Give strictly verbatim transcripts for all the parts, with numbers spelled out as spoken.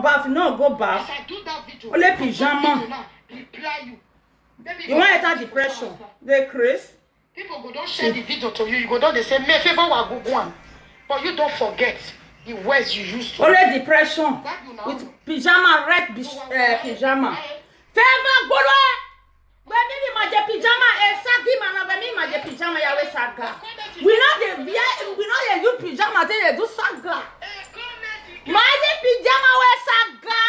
baff, you no go baff. If I do that video, Only if I do pajama. Video now, reply you. Maybe You wan enter depression, dey craze. People go don share the video to you. You go don dey say, "Me favor wa go go am," but you don forget the words you used to. Only depression That you now. With pajama, red pis- uh, pajama. Favor gbolo. Gbemi mi ma je pajama e sagi ma na gbemi ma je pajama ya we saga. We no dey wear, we no dey use pajama take dey do saga. Ma je pajama we saga.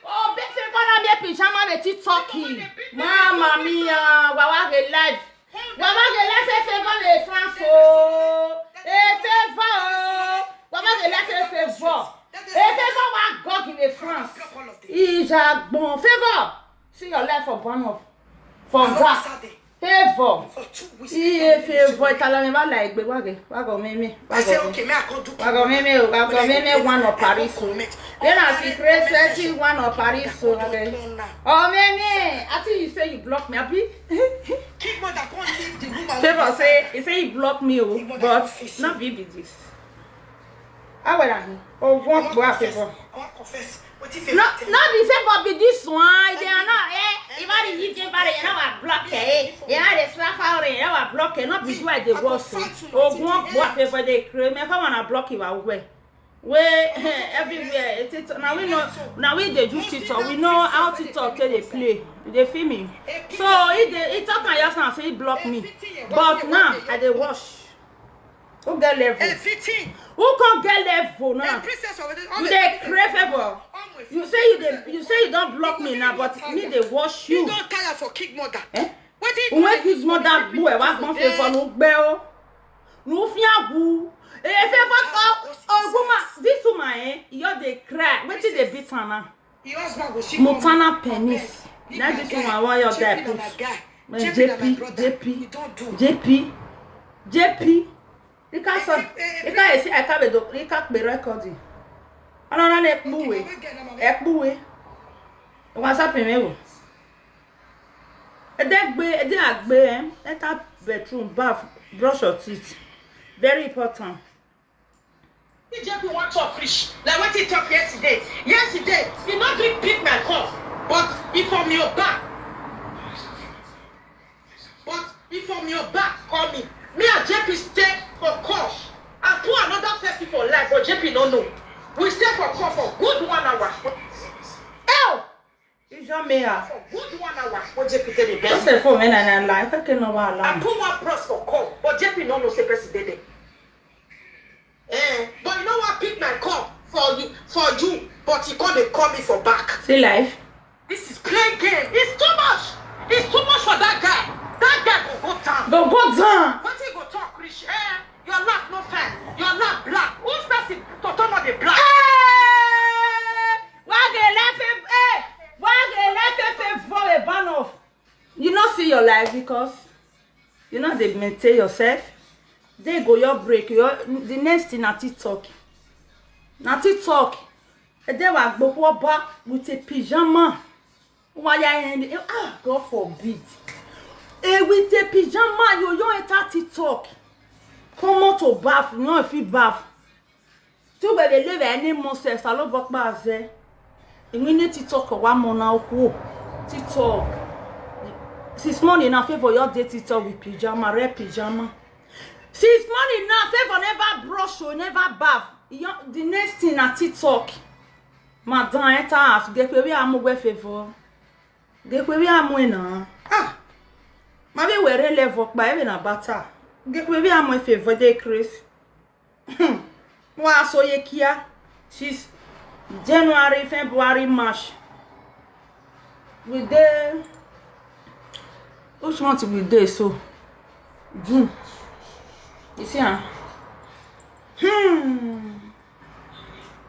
Oh, be favor na me pajama we ti talking. Mama mia, wa wa dey live. Wa wa dey live say favor dey France o. E favor o. Wa wa dey live say favor. E favor wa go give e France. Ijagbon favor. See your life for one of for God. Favor. Iye favor. Itala mi ba la egbe wage. Wago meme. I say, okay, me I go do. Wago meme. Wago meme one of Paris. Then I see Christmas one of Paris. Okay. Oh meme. I think you say you block me, abi? King mother come leave the woman. Favor say he say he block me o, but not be be this. How will I? Oh, one boy favor. I wan confess. Wetin favor No, tell no be favor be this one. They are not. Eh, if I dey give favor, you know I block eh. You know they slap out, you know I block eh. Not be you I dey worse. Oh, one boy favor dey create. Me if I wanna block you, I will. Wey everywhere it is now we know now we dey use TikTok, we know how TikTok take dey play. You dey feel me? So he dey he talk am just now say he block me, but now I dey watch. Who get level? Everything. Who come get level now? Princess of You dey crave favor. You say you dey you say you don block me now, but me dey watch You you. don tire for kick mother. Eh? Wetin Uwe kids mother gbu e wa gbon favor no gbe o. No fi agu. E favor ko ogun ma this woman eh, you dey cry. Wetin dey beat am now? Your husband go see Mutana penis. Na this one wa your guy put. JP, JP, JP, JP. Ika so, ika esi aka be do, ika be recording. Ana na na ekpuwe, ekpuwe. WhatsApp me wo. Edegbe, ede agbe, eh? Enter bedroom, bath, brush your teeth. Very important. J P wan talk reach like wetin he talk yesterday. Yesterday, he no gree pick my call, but he from your back. But he from your back call me. Me and J P stay for call and put another person for life, but J P no know. We stay for call for good one hour. Oh! Ijo me ah. For good one hour, wey J P take dey beg What's me. the phone when I like? I can know what I alarm. put one bros for call, but J P no know say person dey there. Eh, but you know what? Pick my call for you, for you, but he come dey call me for back. See life. This is play game. It's too much. It's too much for that guy. That guy go go down. Go go down. Wetin go talk reach? Eh, your laugh no fine. Your laugh black. Who's person toto no dey black? Hey! Why they laughing? Hey! Why they laughing for a ban off? You not see your life because you not dey maintain yourself. They go your break. Your the next thing na TikTok. Na TikTok. Ede wa gbogbo ọba with a pajama. Why I end? Ah, God forbid. Eh, with a pajama, you you enter TikTok. Come out to bath, you know if you bath. Two where they live any monsters, I love back back there. And we need TikTok or one more now. Who? TikTok. Since morning, I favor your day TikTok with pajama, red pajama. Since morning now, favor never brush or never bath. You, the next thing na TikTok. Madam, enter house. Get where we are more favor. Get where we are more now. Ah, my way where level by even a butter. Get where we are more favor. They Chris. Wa so ye kia. Since January, February, March. We dey which month we dey so? June. You see am? Hmm.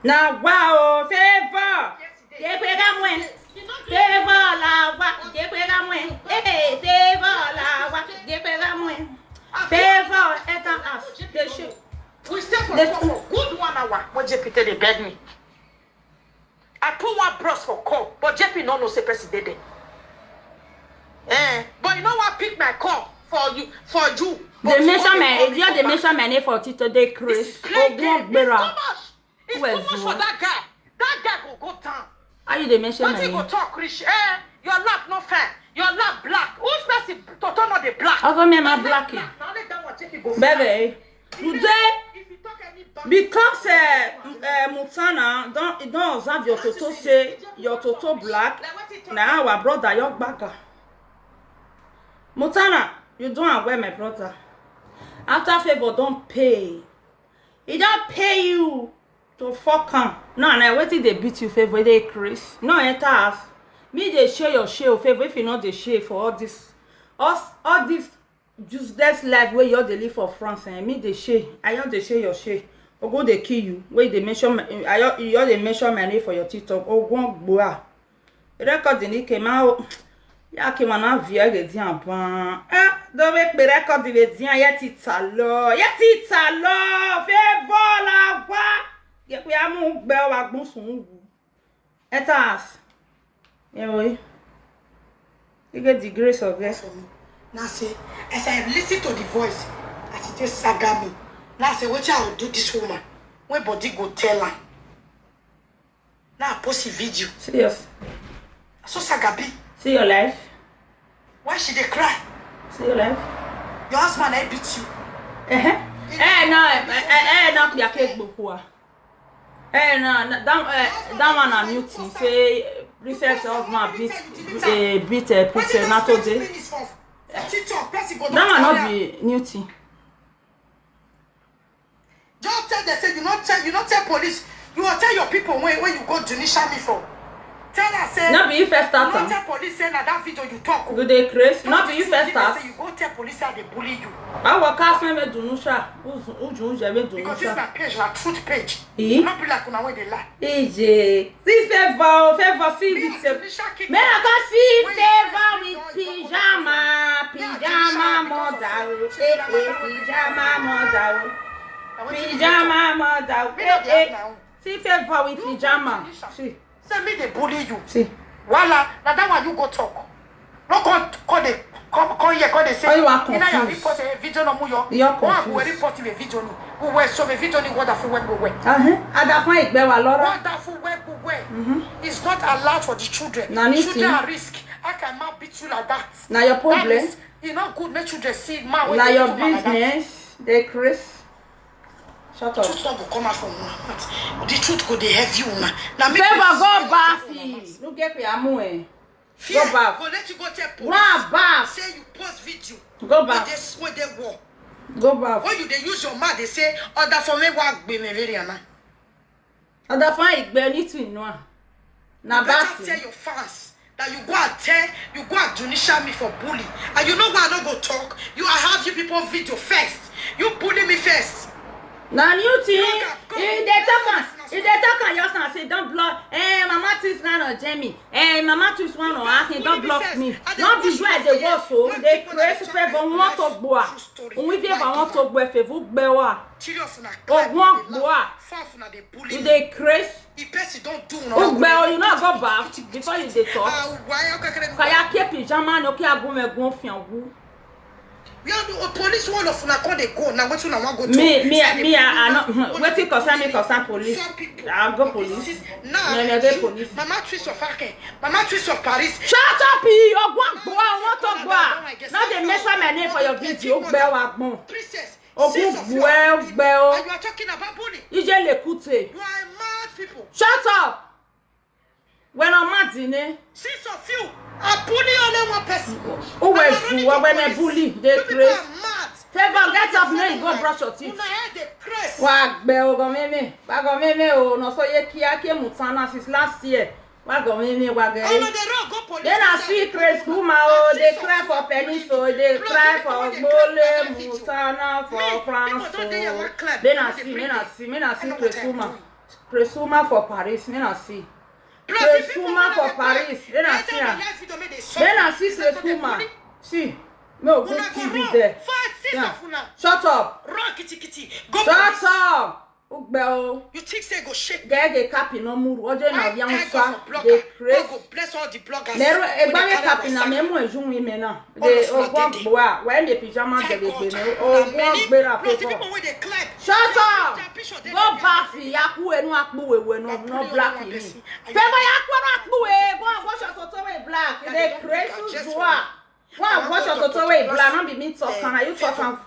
Na wa o favor. Dey pe ga mwe. Favor la wa. Dey pe ga mwe. Eh, favor la wa. Dey pe ga mwe. Favor enter house. Dey show. We stay for Let's call for good one hour. When J P take dey beg me, I put one bros for call, but J P no know say person dey there. Eh, but you know what? Pick my call for you, for you. But They you mention come my dey call me idiot. for They back. Mention my name for TikTok. They This Chris. is play game. It's too Ogbera. much. It's Where's too much you? For that guy. That guy go go down. They mention my Wetin go name. Talk reach, eh? Your lap no fine. Your lap black. Whose person toto no dey black? How come me, am I Your lap black? Black. Na only that one take it go. Baby, today, If you talk any bad because uh, uh, Mutana don't don't observe your toto say your toto black. Now our brother your bagger. Mutana, you don't aware my brother. After favor don't pay. He don't pay you to fuck him. No, na wetin dey beat you favor dey Chris. No enter us. Me dey share your share favor if you not dey share for all this, all, all this useless life where you dey live for France and me dey share. I just dey share your share. Ogo dey kill you. Where they mention my, I you dey mention my name for your TikTok. Ogo gboa. Recording ni kema o. Ya kema na via ge di anban. Eh, do we pe recording we di an ye ti ta lo. Ye ti ta lo. Favor la wa. Ye pe amu gbe wa gbun sun wu. Etas. Ewo. You get the grace of God. Now say, as I listen to the voice, as it just saga me. Now say, what I will do this woman? When body go tell her. Now I post a video. Serious. So saga be. See your life. Why she dey cry? See your life. Your husband I beat you. Eh eh. Eh no eh eh eh no ya ke gbogbo wa. Eh no no, that eh, that one na new thing say princess husband beat eh beat eh princess na today. Finish for for TikTok, person go That one tell no her. Be new thing. Just tell them say you not tell you not tell police. You will tell your people when when you go Dunisha me for. Tell her say No be you first you start not am. Tell police say na that video you talk. You dey craze. No be you first start. Say you go tell police say they bully you. I work out for me Dunusha. Uju uje me Because this Dunusha. Na page, na truth page. Eh? Not be like una when they lie. Ije. This favor, favor see with the Dunisha kick Me I her. can see When you favor first with join, you pajama, go pajama because mother. of Eh eh, pajama mother. Na wetin you Pajama mother. Me Eh not be eh. now. See favor with You pajama. Dunisha. See. Say me they bully you. See. Voila, na that one you go talk. No come come dey come come here come dey say. Why you are Ina ya confused? Report a video no mu yo. You are Wa bu confused. Report a video ni. Bu we so a video ni wonderful we we we. Uh-huh. Ada fun igbe wa lora. Wonderful we we we. It's not allowed for the children. Na anything. Children are risk. How can man beat you like that? Na your problem. That is, e no good make children see man wey Na dey your beat woman like that. Business. Dey Chris. Shut up. Truth no go come out from una mouth. The truth go dey heavy una. Na me Favor go go see bath. una mouth. No get pe amu eh. Fear Go bath. Go let you go tell police. Run bath. Say you post video. Go Wey bath. dey wey dey war. Go bath. When you dey use your mouth dey say other for me wa gbe me very ana. Ada fun igbe anything no. Na Better bath. Tell your fans that you go and tell you go and Dunisha me for bully and you know why I no go talk you I have you people video first you bully me first. Na new thing. Look at God. If they talk am, if they talk am just now say don block. Eh, mama twist one on Jamie. Eh, mama twist one on Akin don block me. I dey No be watch where you they for go here. so When dey people Chris dey favor talk wọn life tó gbọ́ à. True story. Òun ife Why fà wọn give tó gbọ́ ẹ̀fẹ̀ fún gbẹ wà. Serious una cry Ogun dey ọgbọ́ à. Laugh. Far una dey bully. You dey Chris. If person don do una Ó wrong, gbẹ o, una you no go bath before you dey talk. Ah, why you can't Kaya ke pijama no ke agun me gun fi angu. We are the police one of una come dey go now wetin una wan go talk. Me, me, Say the me, I, I people no. wey Wetin dey concern me bully concern police. some people. I go police. Now, Me, me dey you, police. Mama twist of Akin, Mama twist of Paris. Shut up, you ogun ọgbọ́ à, wọn tó gbọ́ à. No dey mention my name for your video. Ó gbẹ wà gbọ́n. Princess. Ogun Sis of gbọ́ ẹ, ó you. gbẹ o. And you are talking about bully. Ije le kute. You are a mad people. Shut up. When I'm mad in it. Sis of you. I bully only one person. Who were And I fool? don't When need I to bully, police. they You people craze. Are mad. Favor, You get people up, make you go are brush your teeth. Una head dey craze. Wà gbẹ o, gọ mímí. Wà gọ mímí o. No so ye kíá kí mutana since last year. Wà gọ mímí, wà gẹ. All of the road go police Then I station. See Chris Kuma o, they cry for pennies o, they cry for Gbole Mutana for France o. Then I see, then I see, then I see Chris Kuma. Chris Kuma for Paris, then I see. Chris Kuma for Paris, then I see am. Then I see Chris Kuma. See, no go kill you there. Yeah. Shut up. Run kitikiti. Go Shut police. Up. Ugbe o. You think say go shake? Gege kapi no muru. Oje na Why bia thank nsa. God for blogger? Dey God craze. Go bless all the bloggers. Nero wey dey egbanye carry kapi na our me saga. Mo ejun ime na. All Dey of una ogwa dey gboa. Wa me pyjama de Thank be God. me. Una Ogwa many. gbera Plus the Favour. People wey dey climb. Shut Their up. their picture dey Go there. baff ya ku enu akpu wewe no Na no pray black only one ni. Person. And you Favour ya ku enu akpu we. Go go shot to we black. Na Dey the craze black just zua. Una Go wan shot go to to we class. Black. No be me talk. Eh, Can you talk Favour. Am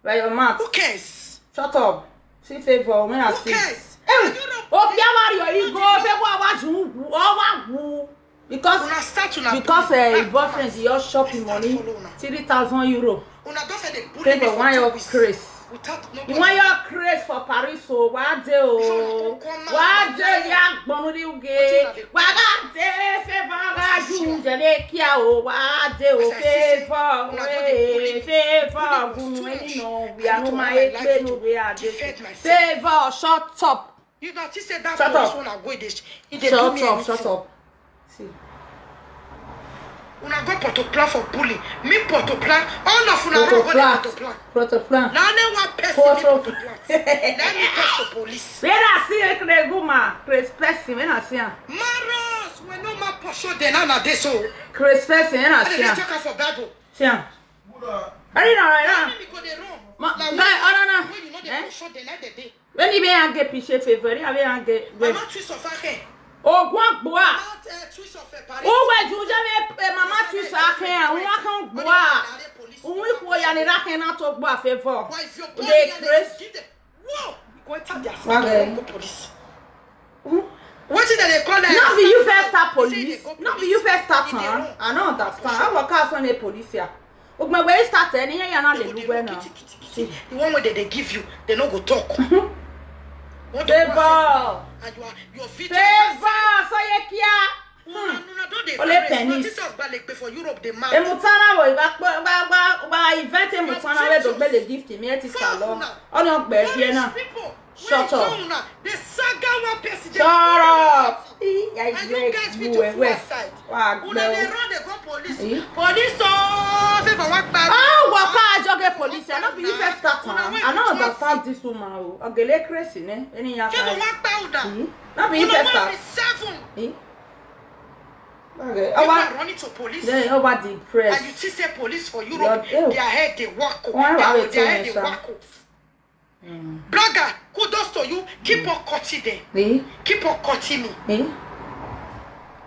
by your mouth? Who cares? Shut up. See Favour when I Who see. Cares? Ew. You know, Obi awa your ego. Favour awa ju wu owa wu. Because Una start una because bully. uh, Black his boyfriend woman. Dey just shop him Start money follow una. three thousand euro. Una don say dey bully Favour me for wan two your weeks craze. Without You nobody. Wan your craze for Paris o. Wa de o. Before una come come Wa out, de na ya gbonu di uge. Wetin una dey Wa ga de Favour ga ju jele kia o. Wa de o. As I see say, Favour una don dey bully me. Favour Bully gunu was too eni much. no. I We are need no to my run my life ekpe no to we are de. Defend myself. Favour shut up. You know, think say that Shut police up. Una go dey. E dey do Shut me up. anything. Shut up. See. Una go Port-au-Prince for bully. Me Port-au-Prince. All of una run go dey Port-au-Prince. Port-au-Prince. Port-au-Prince. Na only one person dey Port-au-Prince. Let me talk to police. When I see a Kreguma, Chris person, when I see him. Maros, we no man pursue them now na dey so. Chris person, when I They see dey him. Talk am for Bible. See him. I didn't know right now. Now me go dey run. Ma- Na guy, when- oh, no, no. When you no dey Eh? Pursue them, na dey dey. When he be and get picture Favour, he be and get. Mama twist of her hair. Ogwa gbua. Mama, eh, twist of her Paris. Uwe juje me eh, mama twist her hair. Uwa kan gbua. Uwe ko ya ni ra hair na to gbua Favour. Why if your boy Dey here, craze. Give them. Whoa! Go enter their Why side. dey? Go police. Wetin dem dey call them? No be you first start Say they police. go No be police. you first start If they am. run. I no understand. I work out when a police here. Ogbe wey start any ya na They le go dey lugbe run na. Kitikiti. The one wey dem dey give you, they no go talk. What the Favour. And you are your video. Favour so ye kia. Una una don dey Only craze. penis. This of Gbalegbe for Europe dey mad. Emutara wo iba ba ba event emutara we do gbele gift mi e ti sa lo. Oni ogbe fie na. Shut up. The saga one person. Shut up. Ee, ya And you guys you fit we just we. go outside. Wa Una dey gbe. Run dey go police. Eh? Police o, Favour wan gba. Ah, waka ajoge police. I no be you first start am. I no understand this woman o. Ogele crazy ne. Any ya. Favour wan gba una. Eh? No be you Una first wan start. Be seven. Eh? Okay. People Owa. Are running to police. Then over the press. And you see say police for Europe, Europe. Their head dey work. Why Their, are we their head doing dey so? Work. Blogger, kudos to you. Keep on cutting them. Eh? Keep on cutting me. Eh?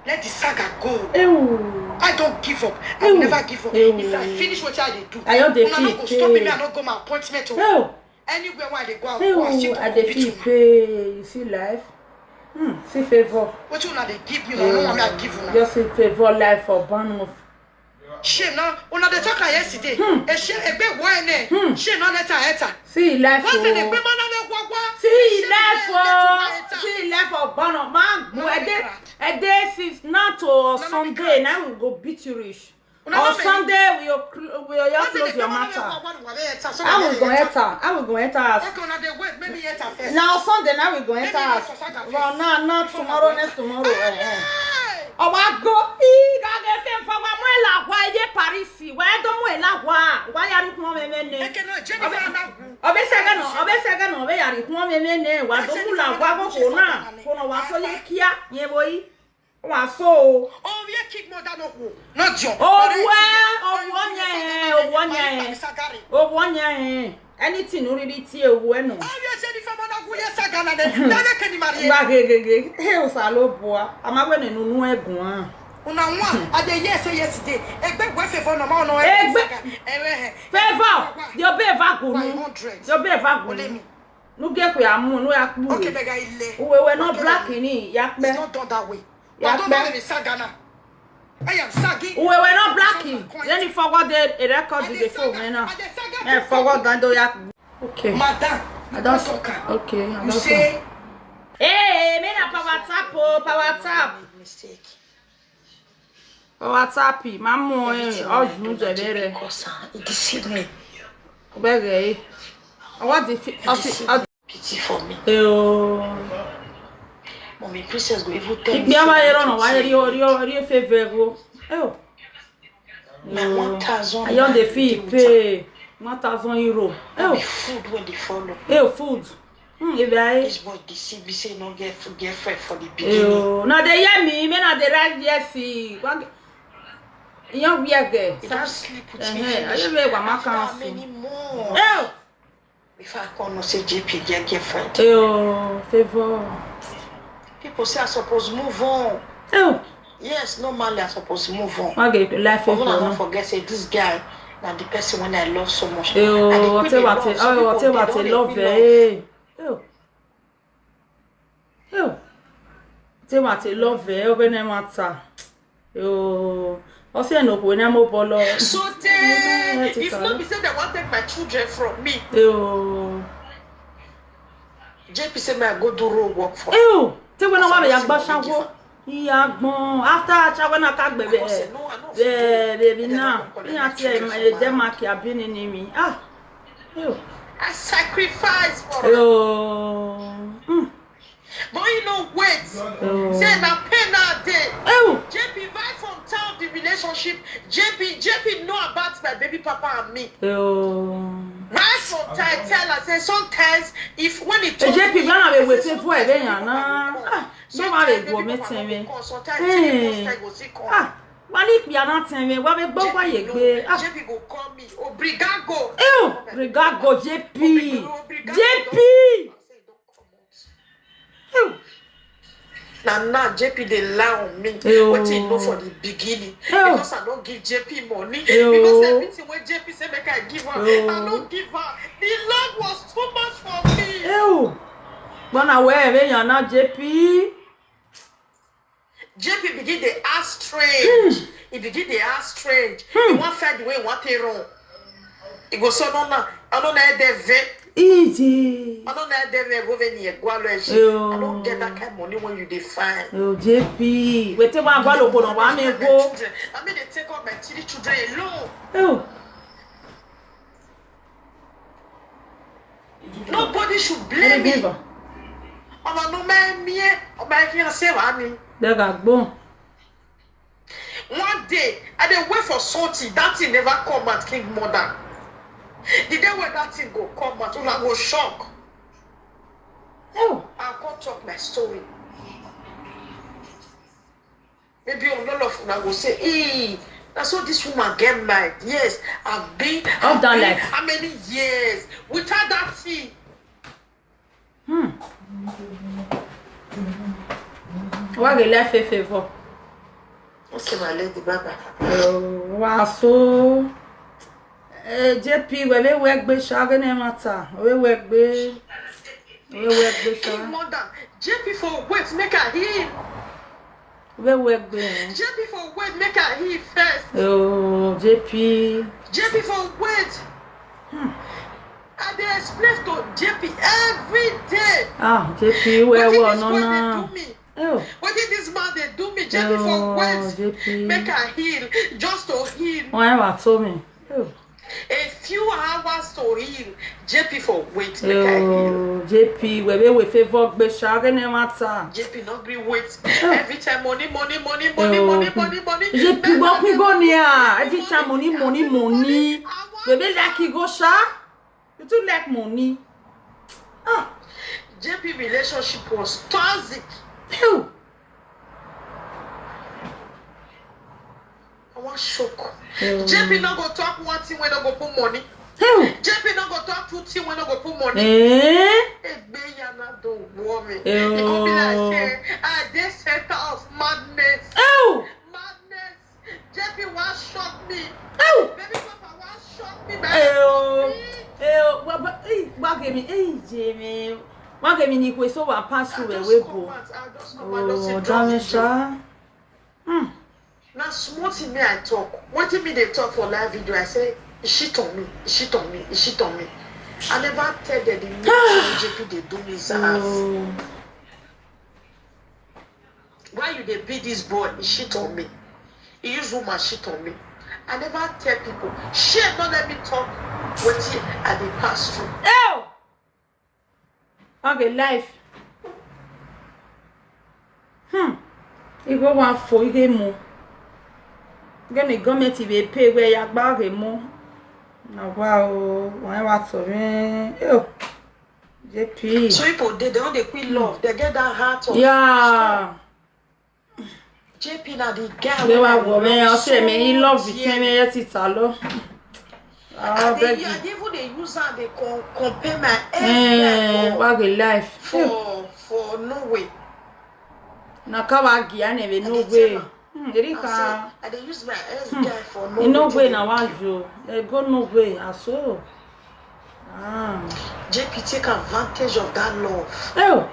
Let the saga go. Ew. I don't give up. I Ew. Will never give up. Ew. If I finish what I dey do, I don dey una no feel go stop me. pain. I no go my appointment. Oh. Ew. Anywhere where I dey go, I go. I still Ew. I dey compete feel with pain. You see life. Hmm. See Favour. Wetin una dey give me? Una no want me I give una. Just see Favour life for Bournemouth. Shame now. Una dey talk am yesterday. E shame egbe wo ene. Shame no let her enter. See life What's the o. Egbe man na wa wa? See life o. See life for Bournemouth. Man, I dey, I dey since now to Sunday. Now we go beat you rich. On Sunday we go cl- we go just close your matter. How we go enter? How we go enter house? Okay, una dey wait, make me enter first. Now Sunday now we go enter house. Well, now, now tomorrow, next tomorrow. Eh, eh. Owa go. Ii, ga ga se fa wa mo la wa ye Paris. Wa do mo la wa. Wa ya ri kun me me ne. Eke no, Jennifer na. Obe se ga no, obe se ga no, obe ya ri kun me me ne. Wa do mo la wa go ko na. Ko no wa so ye kia. Ye boy. Wa so. Oh, we kick mother no go. No John. Owo, owo nya eh, owo nya eh. Owo nya eh. Anything no really tie owo no. Oh, we Jennifer mother go yes saga na ne. Na ne ke ni marry. Ngba gegege. He o sa lo boa. Ama we ne nunu egun an. Una one, I dey hear say yesterday. Egbe gwe Favour no ma no. Egbe. Ewe he. Favour. Yo be va go One nu. Hundred. Yo be va go Only nu. Me. Nu ge ko ya mu, nu ya ku. Okay, bega ile. Uwe we no black ni ya pe. It's not done that way. Ya But don't pe. have a saga now. I am sagging. Uwe we no black. Then you forward the a record with the phone right now. Eh, forward that do ya. Okay. Madam, I you don't don't talk am. Okay, I You don't say Hey, me na power tap o, power tap. Mistake. Power tap, ma mo eh, o ju je bere. Cause am, he deceive me. Bere. I want the fi- I see I Pity for me. Eyo. Mommy Princess go even tell me. Igbe awa ero no wa ri o ri o ri o fe ve go. Eyo. Na one thousand. I don dey feel pay one thousand euro. No be Eyo. Food when they follow. Eyo food. Hmm, if I This boy deceive me say no get girlfriend for the beginning. Ew, now they hear me, men are the right yes see. One young weird girl. He don't sleep with me Eh, eh, finish. I don't know what my After how counsel. Many months Ew, before I come know say J P get girlfriend. ew, favor. People say I suppose move on. Ew, Yes, normally I suppose move on. okay, life But is when I don't no. Forget say this guy, now the person when I love so much. Ew, I dey what quick dey about love. it? Some Oh, people what dey about don't it? dey Love quick love. eh? Ew, ew. What about it? Love eh? Open them matter. Ew. Ose no ko na mo bolo. So tey, Let it if out. No be say they wan take my children from me, Ew. J P say may I go do road work for. Ew. Te when I That's want what ya she gba want to give shawo. Iya gbon. After shawo na ka gbe I go say be. no, I no Be fit. Baby They now. no go Iya collect ti my children from my hand. Denmark ya bi ni ni mi. Ah. Ew. I sacrifice for her. Ew. Mm. But you know, wait. Ew. Say na pain na day. Ew. J P, right from time the relationship, J P, J P know about my baby papa and me. Ew. Right from time, tell her say sometimes if when he J P gana be waiting for ebe yan na. Ah, no ma be go meeting me. Sometimes Eh. three months time go see come. Ah, wani ya na tin me. Wa be gbo wa ye gbe. Ah. J P go call me. Obrigado. Ew, regargo J P. Obrigado. J P. I say, "Don't come out." Ew. Na now J P dey lie on me. Ew. Wetin you know for the beginning? Ew. Because I don't give J P money. Ew. Because everything when J P say make I give her, Ew. I don't give her. The love was too much for me. Ew. Gbona we ebe yan na J P. J P begin dey act strange. He begin dey act strange. He wan find the way he wan take run. He go say, "No, no, I don't know that ve. Easy. I don't know that ve go ve ni egwalo eshi. Ew. I don't get that kind of money when you dey find." Ew, J P. Wetin wa gwa lo ko no wa me go. I mean, they take all my three children alone. Ew. Nobody should blame me. River. Ọmọ no me me, ọmọ ẹni ọsẹ wa mi. Daga gbon. One day, I dey wait for something. That thing never come out, King Mother. The day when that thing go come out, una go shock. Ew. I come talk my story. Maybe a lot of una go say, "Hey, that's how this woman get married." Yes, I've been, I've done been life. How many years without that thing? Hmm. Wa ge life e favor. Okay, my lady, bye bye. Wa so. Eh, J P, we be we gbe sha ge ne matter. We we gbe. We we gbe King sha. Mother, J P for wait, make I heal. We we gbe. J P for wait, make I heal first. Oh, J P. J P for wait. Hmm. I dey explain to J P every day. Ah, J P, we Wetin we this no boy na. dey do me? Oh. Wetin this man dey do me? J P for Oh, wait. J P. Make I heal. Just to heal. Why wa to me? Oh. A few hours to heal. J P for wait. Make I heal. Oh, J P, we be we favor gbe sha ge ne matter. J P no gree wait. Every time money, money, money, money, Oh. money, money, money. J P gbọ́ pín gbọ́ ni à. Every time money, money, money. Baby like you go sha. You too like money. Ah, J P relationship was toxic. Ew. I wan shock. Ew. J P no go talk one thing wey no go put money. Ew. J P no go talk two thing wey no go put money. Eh? Egbe yana don worry. Ew. E go be like say I dey center of madness. Ew. Madness. J P wan shock me. Ew. Baby papa wan shock me. Ew. Ew. Wa ba, eh, wa ge mi, eh, J P. Wa ge mi ni kwe so wa pass through we bo. I just come out. I just come out. Just Oh, sit down. Damesha. Hmm. Na small thing me I talk. Wetin me dey talk for live video, I say, "E shit on me, e shit on me, e shit on me." I never tell them the mean thing J P dey do me, Zaz. Oh. Why you dey beat this boy? E shit on me. E use woman shit on me. I never tell people. Shame no let me talk wetin I dey pass through. Ew. Okay, life. Hmm. You go one for you get more. Get me government if they pay where you buy get more. Na wow, why what so man? Ew. J P. So people dey, they don't dey quick love. They get that heart of Yeah. J P na the guy. They wey I were women. I love say, so me, he love the dearly. ten minutes. It's a lot. I I dey, beg yeah, I you. Dey even dey use am dey com- compare my Eh, ex guy what a life. for for for Norway. Na kawagi, I never I know dey tell way. am. Hmm, Erika. I say I dey use my ex guy for Norway. In no way Today. Na why you. They go no way. I so. Ah. J P take advantage of that love. Oh,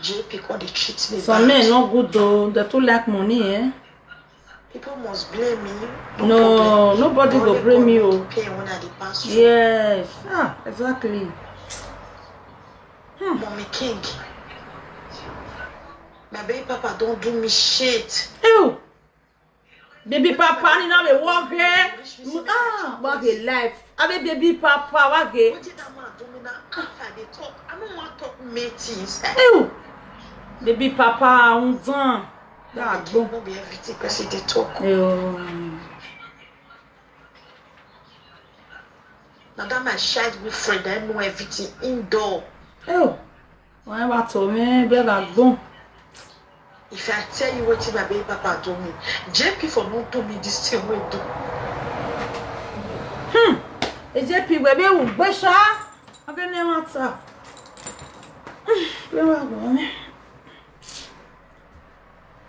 J P come dey treat me some bad. Men no good though. They too like money, eh? People must blame me. No, Problem. Nobody Na go only blame God me, know oh. The pain when I dey pass through. Yes. Ah, exactly. Mommy King. My baby papa don't do me shit. Ew. Baby papa ni na me work here. Ah, what a life. I mean, baby papa, what a. Wetin that man do me now? If I dey talk, I no wan talk many things. Eh, Ew. Baby papa, um, done. That King go. No be everything person dey talk. Ew. Na that my shy good friend, I know everything indoor. Ew. Why about to me? Better go. If I tell you wetin my baby papa do me, J P for no do me this thing wey do. Hmm. J P, baby, we gbesha. Okay, no matter. Where we go?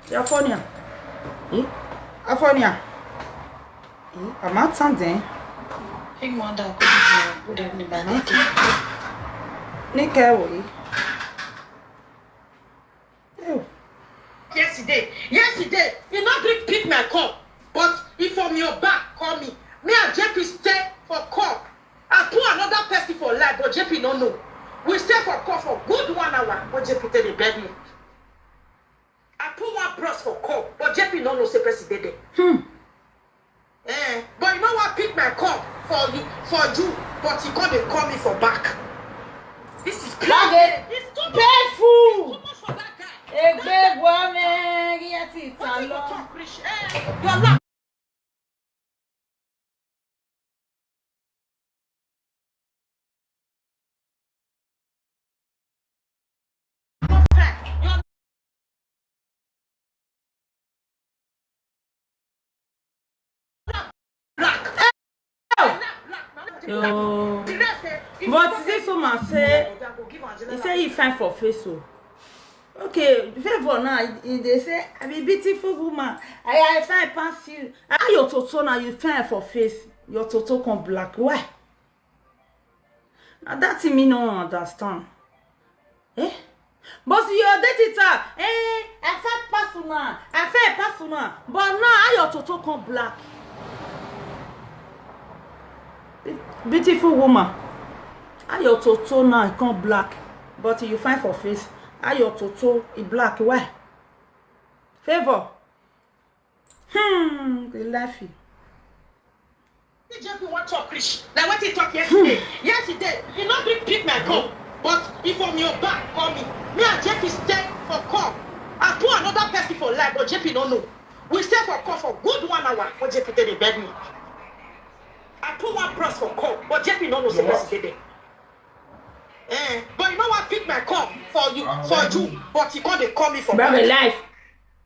You're funny. Eh? Afonia. Eh? I'm not something. Big mother, good evening. Good evening, my lady. Nike, we. Ew. Yesterday, yesterday, he not gree pick my call, but he from your back call me. Me and J P stay for call. I put another person for life, but J P no know. We stay for call for good one hour, but J P tell dey beg me. I put one bros for call, but J P no know say person dey there. Hmm. Eh, but you know what? Pick my call for you, for you, but he come dey call me for back. This is That crazy. It's too much. Too Painful. Much for that guy. Egbe woman, get it Wetin you alone. Talk reach? Eh, your laugh. Yo. But this woman say, he say he fine for face, oh. Okay, favor now, he dey say, I be beautiful woman. I, I fine pass you. How your toto now, you fine for face? Your toto come black. Why? Now that thing me no understand. Eh? But your date it, eh? I fine pass una. I fine pass una. But now, how your toto come black? Beautiful woman. How your toto now come black? But you fine for face. How your toto e black? Why? Favor. Hmm, they laughing. J P wan talk reach. Na wetin he talk yesterday. Yesterday, he no gree pick my call, but he from your back call me. Me and J P stay for call. I put another person for life, but J P no know. We stay for call for good one hour, but J P tell dey beg me. I put one bros for call, but J P no know say person dey there. Eh, but you know what? Pick my call for you, for you, but he come dey call me for Brother back. Life.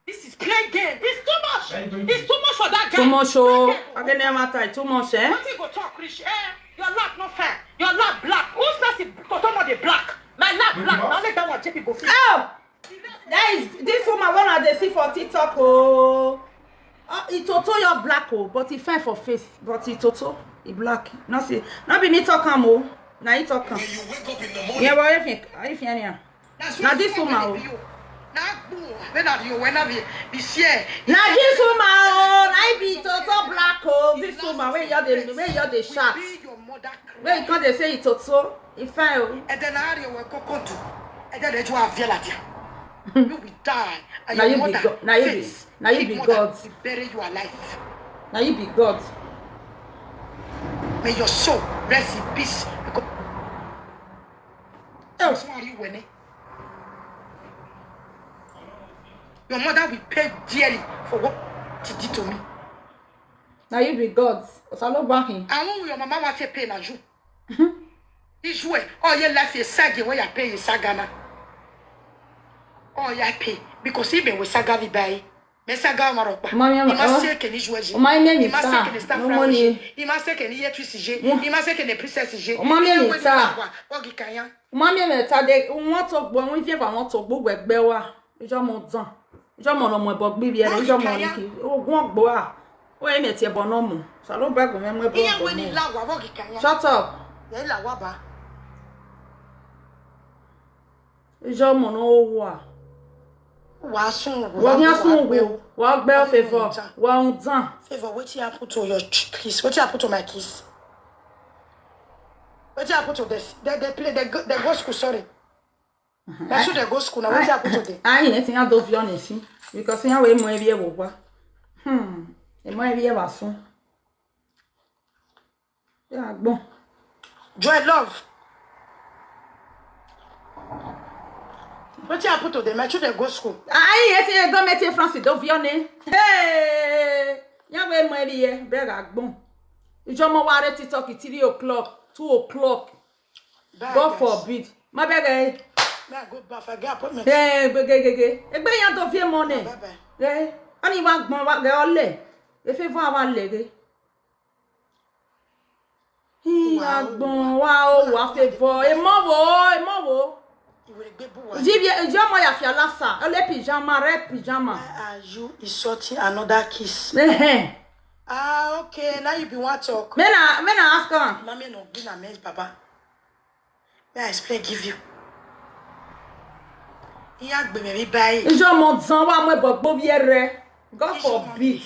This is play game. It's too much. It's too much for that guy. Too much, oh. That guy go Again, never tie. Too much, eh? Wetin go talk reach? Eh, your lap no fair. Your lap black. Who's person toto no dey black? My lap black. Na only that one J P go fit. Oh! That is this woman one of the see for TikTok, oh. Uh, he toto your black, oh, but he fine for face, but he toto, he black. No see, not be me talk am, oh. Now he talk am. When you wake up in the morning, Yeah, but if you, if you anyhow. Now this woman, oh. Na gbun, when I you when I be be share. Now this woman, oh, now he be toto black, oh. This woman, where you the, where you the shots? Be your mother. Where you come they say he toto, he fine, oh. And then I you were cocoa too. And then they do have viola. You will die. And Now your you be mother God. Now you be. face, Now you big be mother, God. Will bury you alive. Now you be God. May your soul rest in peace. Because Oh. Sorry, Winnie. Your mother will pay dearly for what she did to me. Now you be God. Osalo Bahin. And when your mama want to pay na you. Ijue, oye life ye sagi we ya pay ye sagana. Oya pay, because ibe we saga vi bai. Me saga wa ropa. Mami, ama- Ima oh. se ke ni jue ji. O ma ime mi Ima se ta. ke ni staff No ra money. je. Ima se ke ni ye twist je. Mo- Ima se ke ni princess je. O ma ime Iye mi we ni ta. la wa, ogi kanya. O ma ime mi ta de, won to gbo, won vie va won to gbo we gbe wa. Ijo mo dan. Ijo mo no mo ebo gbi vie, Ogi ijo mo kanya. ni ki. O gun gbo a. O ime ti ebo no mo. Sa lo ba gun me mo ebo Iye gbo we ni mo. la wa, ogi kanya. Shut up. Ye la wa ba. Ijo mo no wa. Wa sun wo. Wa nya sun wo. Wa gbe o favor. Wa un dan. Favor, wetin happen to your ch- kiss? Wetin happen to my kiss? Wetin happen to this? They, they play, they go, they go school, sorry. Na so they go school now. Wetin happen to them? Ayi, ne tin ya do fi honest. Because ya we mo e bi e wo gba. Hmm. E mo e bi e wa sun. Ya gbon. Joy love. Wetin happen to them? My children go school. Ayi, e tin e do me tin France do fi honest. Hey. Ya we mo e bi e be ga gbon. Ijo mo wa re TikTok three o'clock, two o'clock. Bye, God guys. forbid. Ma beg e. Me I go baff, I get appointment. Eh, gbegegege. Egbe ya do vie money. Bye bye. Eh, ani wa gbon wa ge ole. E fe fun awa lege. Hi Wow. agbon wa o wa favor. E mo wo, e mo wo. Iwe gbe bu wa. Jibie, ijo mo ya fi alasa. Ole pyjama, red pyjama. Why are you insulting another kiss? Eh, eh. Ah, okay. Now you be one talk. Me na, me na ask am. Mami no be na me, Baba. May I explain give you? Iya gbe me bi bayi. Ijo mo zan wa mo ebo gbo bi ere. God Ijo mo forbid.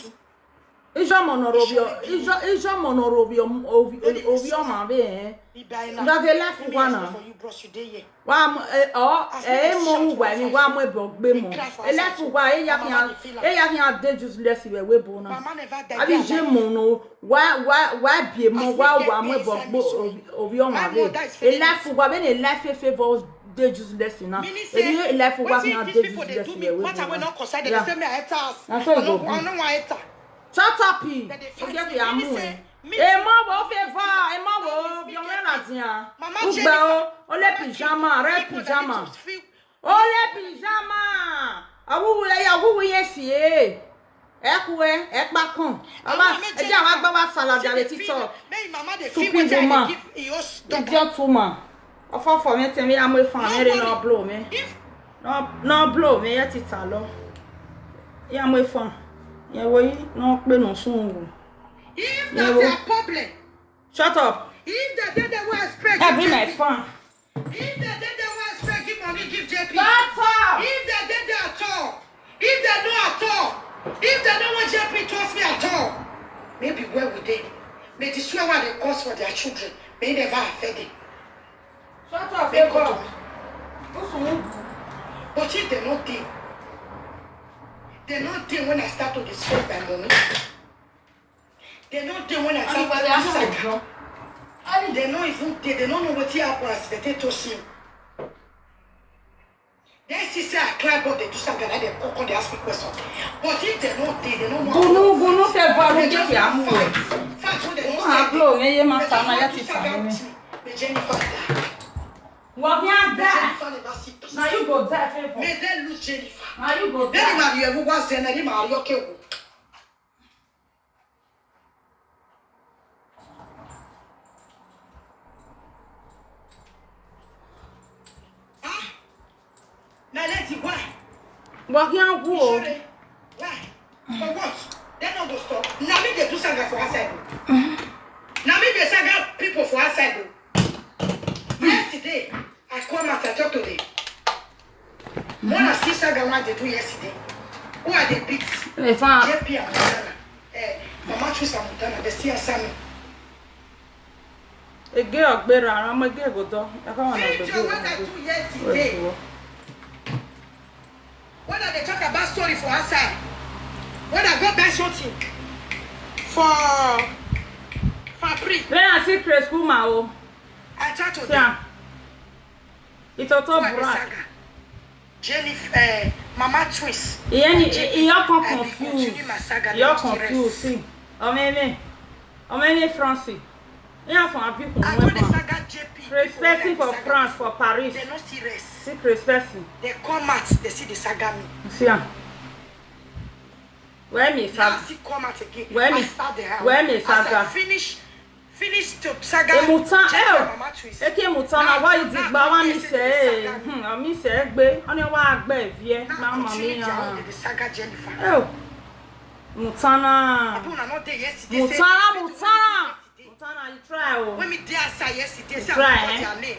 Ijo mo no robi o, ijo, ijo mo no robi o, obi, obi o ma be, eh. Bi bayi na. Nga ke life Let me wa explain na. for you, bros, you dey here. Wa mo, eh, oh, As eh, people mo shout wa for ni fight, wa mo ebo gbe we mo. cry for E outside life too. wa, e ya Mama ki no dey feel am. e ya ki a dey useless we we bo na. Mama never die Abi there je alive. mo no, wa, wa, wa bi mo, As wa we get wa mo pain ebo inside gbo me so, obi, obi o ma my be. mother is E feeling life it. wa, when e life e favor dey useless na. Meaning E say, e life wa wetin ki a these dey people dey useless do me, we we matter bo wey na. no concern them, Yeah. they say me I enter house. Na so e I go no, be. I no wan enter. Shut up, e. Dem dey fight Forget me. the Meaning amu, say, eh. me E mo wo favor, e mo wo, Mama bi o me na dia. Mama Ugba Jennifer, o, ole Mama pyjama, Jennifer, red people that pyjama. need to feel Ole pyjama. Awuwu ya, awuwu ye si e. E ku e, e pa kan. Awa, Mama e je awa Jennifer, gba wa sala see jare the TikTok. feel, make Mama dey feel Stupid wetin I woman. dey give Iyos daughter. Idiot woman. Ofo for me tell me I'm a fan. No Nobody. No blow me. If No, no blow me yet it's a law. Yeah, I'm a fan. Yeah, we no pe no soon. If Yeah, that's well. a problem, Shut up. If they dey there wey I spray Hey, give bring my J P. phone. If they dey there wey I spray give money give J P. Shut up. If they dey there at all, if they know at all, if they know what J P trust me at all, maybe where we dey, may the swear wey they cause for their children, may never affect them. Shut up, They Favor. come to me. Usumu. But if they no dey, they no dey when I start to dey spend my money. They no dey when I start to dey saga. They no even dey. They no know wetin happen as they take to see. They see say I climb up, they do something like they come, come, they ask me question. But if they no dey, they no know. Gunu, gunu, Favor, They just dey fight. Fight wey they no Ah, say. Bro, yeah, yeah, They matter, just na want yet to it's saga a with me. me. May Jennifer die. What me a May die? Jennifer never see peace. Now you go die, Favor. May they lose Jennifer. Now you go Then die. Mario, who was there? Then Mario, okay. Ah, my lady, why? But here You go. sure? Why? For what? They no go stop. Now me they do saga for outside. Now me they saga people for outside. Yesterday, I come out, I talk to them. When I see saga what they do yesterday, who are they beat? They found J P and Montana. Eh, Mama Chusa Montana, they still answer me. Ege ogbera, I'm a gay go do. I can't wanna Video go what I do. do yesterday. Wait, what? When I dey talk about story for outside, when I go buy something for Fabri, When I see Chris Kuma, oh, I talk to see them. am. It's a top Who are the bright. saga? Jennifer, eh, Mama Twins. He any, and J P, he, he all come I be confused. continue my saga, He all they no still confused. rest. See, how many, how many Francis? He have some people I who told the went saga J P, Crazy person for France, for Paris. They no see rest. See crazy person. They come out, they see the saga me. You see am? Where me Now saga? See come out again. Where me- After the house. where me As saga? I finish, finish to saga. Emutan, J P eh, and Mama Twist. Eke Mutan, na Now- why you now- dig ba wa now mi they see say? the saga. Hmm, mi say gbe. Oni wa gbe vie. Now Mama continue mia. their own with the saga Jennifer. Oh. Mutana. Abu na not there yesterday. Mutana, Mutana. Mutana, you try o. When me there outside yesterday, say Try, I call eh? their name.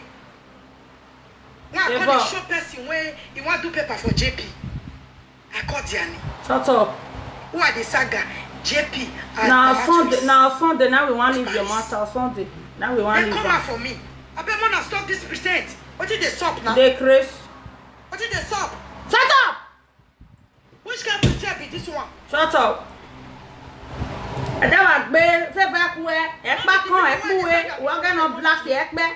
When I Hey, call Bob. the show person when he want do paper for J P, I call their name. Shut up. Who are the saga? J P and Now Mama Sunday, Twist. Now Sunday, now we want leave your Christ. Matter Sunday. Now we want They leave come am. Out for me. I bet wanna stop this present. What did they stop now? They crazy. What did they stop? Shut up. Which kind of pretend be this one? Shut up. Ẹ jẹ́ wá gbé fẹ́fẹ́ kú ẹ, ẹ pa kan ẹ kú ẹ, wọ́n gẹ́ náà black ẹ pẹ́.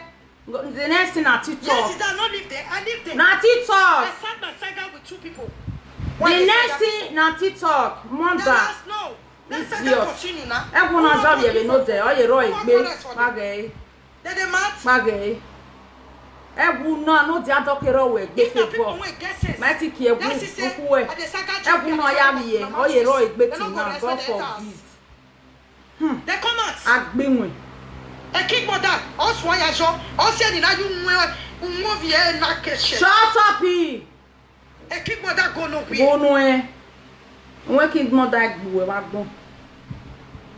The next thing na Yes, TikTok. I don't leave there. I leave there. Na I TikTok. sat my saga with two people. The next thing na TikTok. That Mother. Last no. That saga Idiot. continue now. Ẹ kú náà zọ́ọ̀bì ẹ̀ bẹ̀ ní ọ̀dẹ̀, ọ yẹ rọ ìgbé. Magẹ̀. They dey mad. Magẹ̀. Ẹ kú náà ní ọ̀dẹ̀ adọ́kẹ́rọ̀ wẹ̀ gbé If the people favour. Wey get sense. Mẹ́tì kí ẹ kú That is say, òkú ẹ̀. I dey saga Ẹ kú náà yá mi yẹ, ọ yẹ rọ ìgbé tì náà, God forbid. They come out. Agbéwìn. Ẹ kick mother. Us one ya jo. Us ya ni na you nwe nwe vie na keshe. Shut up, e. Ẹ kick mother go no way. Gbónú ẹ. Wọ́n kí mother gbù ẹ wá gbọ́n.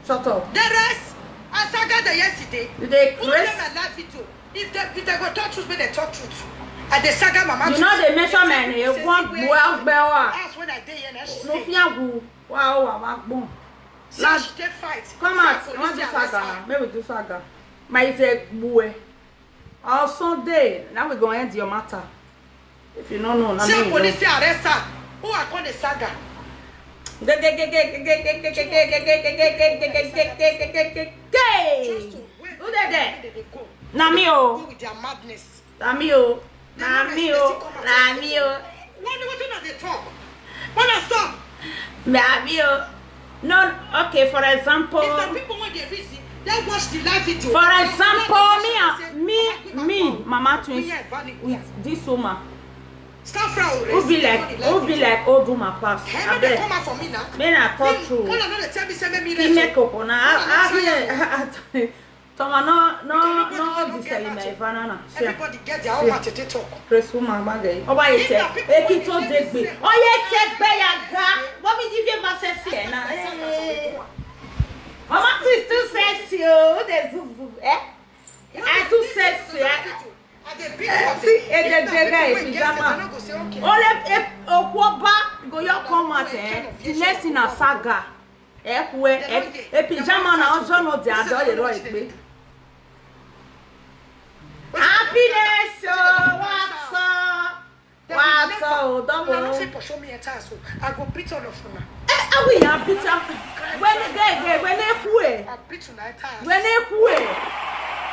Shut up. The rest, I saga the yesterday. You dey Who craze? Dey my live video? If they if they go talk truth, make they talk truth. I dey saga mama. You know they measure my name. Wọ́n gbọ́ ọgbẹ́ wa. As when I dey here, na she No say. Fi àgù. Wá ó wà wá gbọ́n. Say she dey fight. Come Say out. police Wọ́n dey do arrest saga. Her. Make we do saga. My is a gbù ẹ. On Sunday, now we go end your matter. If you no know, na Say me. police dey arrest her. Who I call the saga? Gay. Who dey there? They dey go. Na me o. Go with their madness. Na me o. Na me o. Na me o. What what you know they talk? Wanna stop? Na me o. No, okay, for example. If the people when they reason, they watch the live video. For example, me and me, me, Mama Twins with this woman. Stop frown. Who be like, who be like old woman pass? Hey, make they Abeg, come out for me now. May na talk true. Call another tell me say make me He rest. make up on her. Ah, Toma no no no this is my vanana. See, Everybody get their own matter to talk. Press woman bag. Oba yete. Eki to degbe. Oye te gbe ya ga. What me give you versus here now? Mama is too sexy o. Who dey zuzu? Eh? I too sexy. Eh? I dey beat Eh, you. see, eh, the, the guy in If pajama. I no go say okay. Ole e okwoba go your come out, eh. The next thing na saga. Eh, kwe, eh, e pajama na ojo no de ajo ye ro egbe. Happiness o, what's up? What's up? Una no Don't fit pursue me enter so. I go beat all of una. Eh, awi ya pita. When e dey, when e kwe. I beat una enter. When e kwe.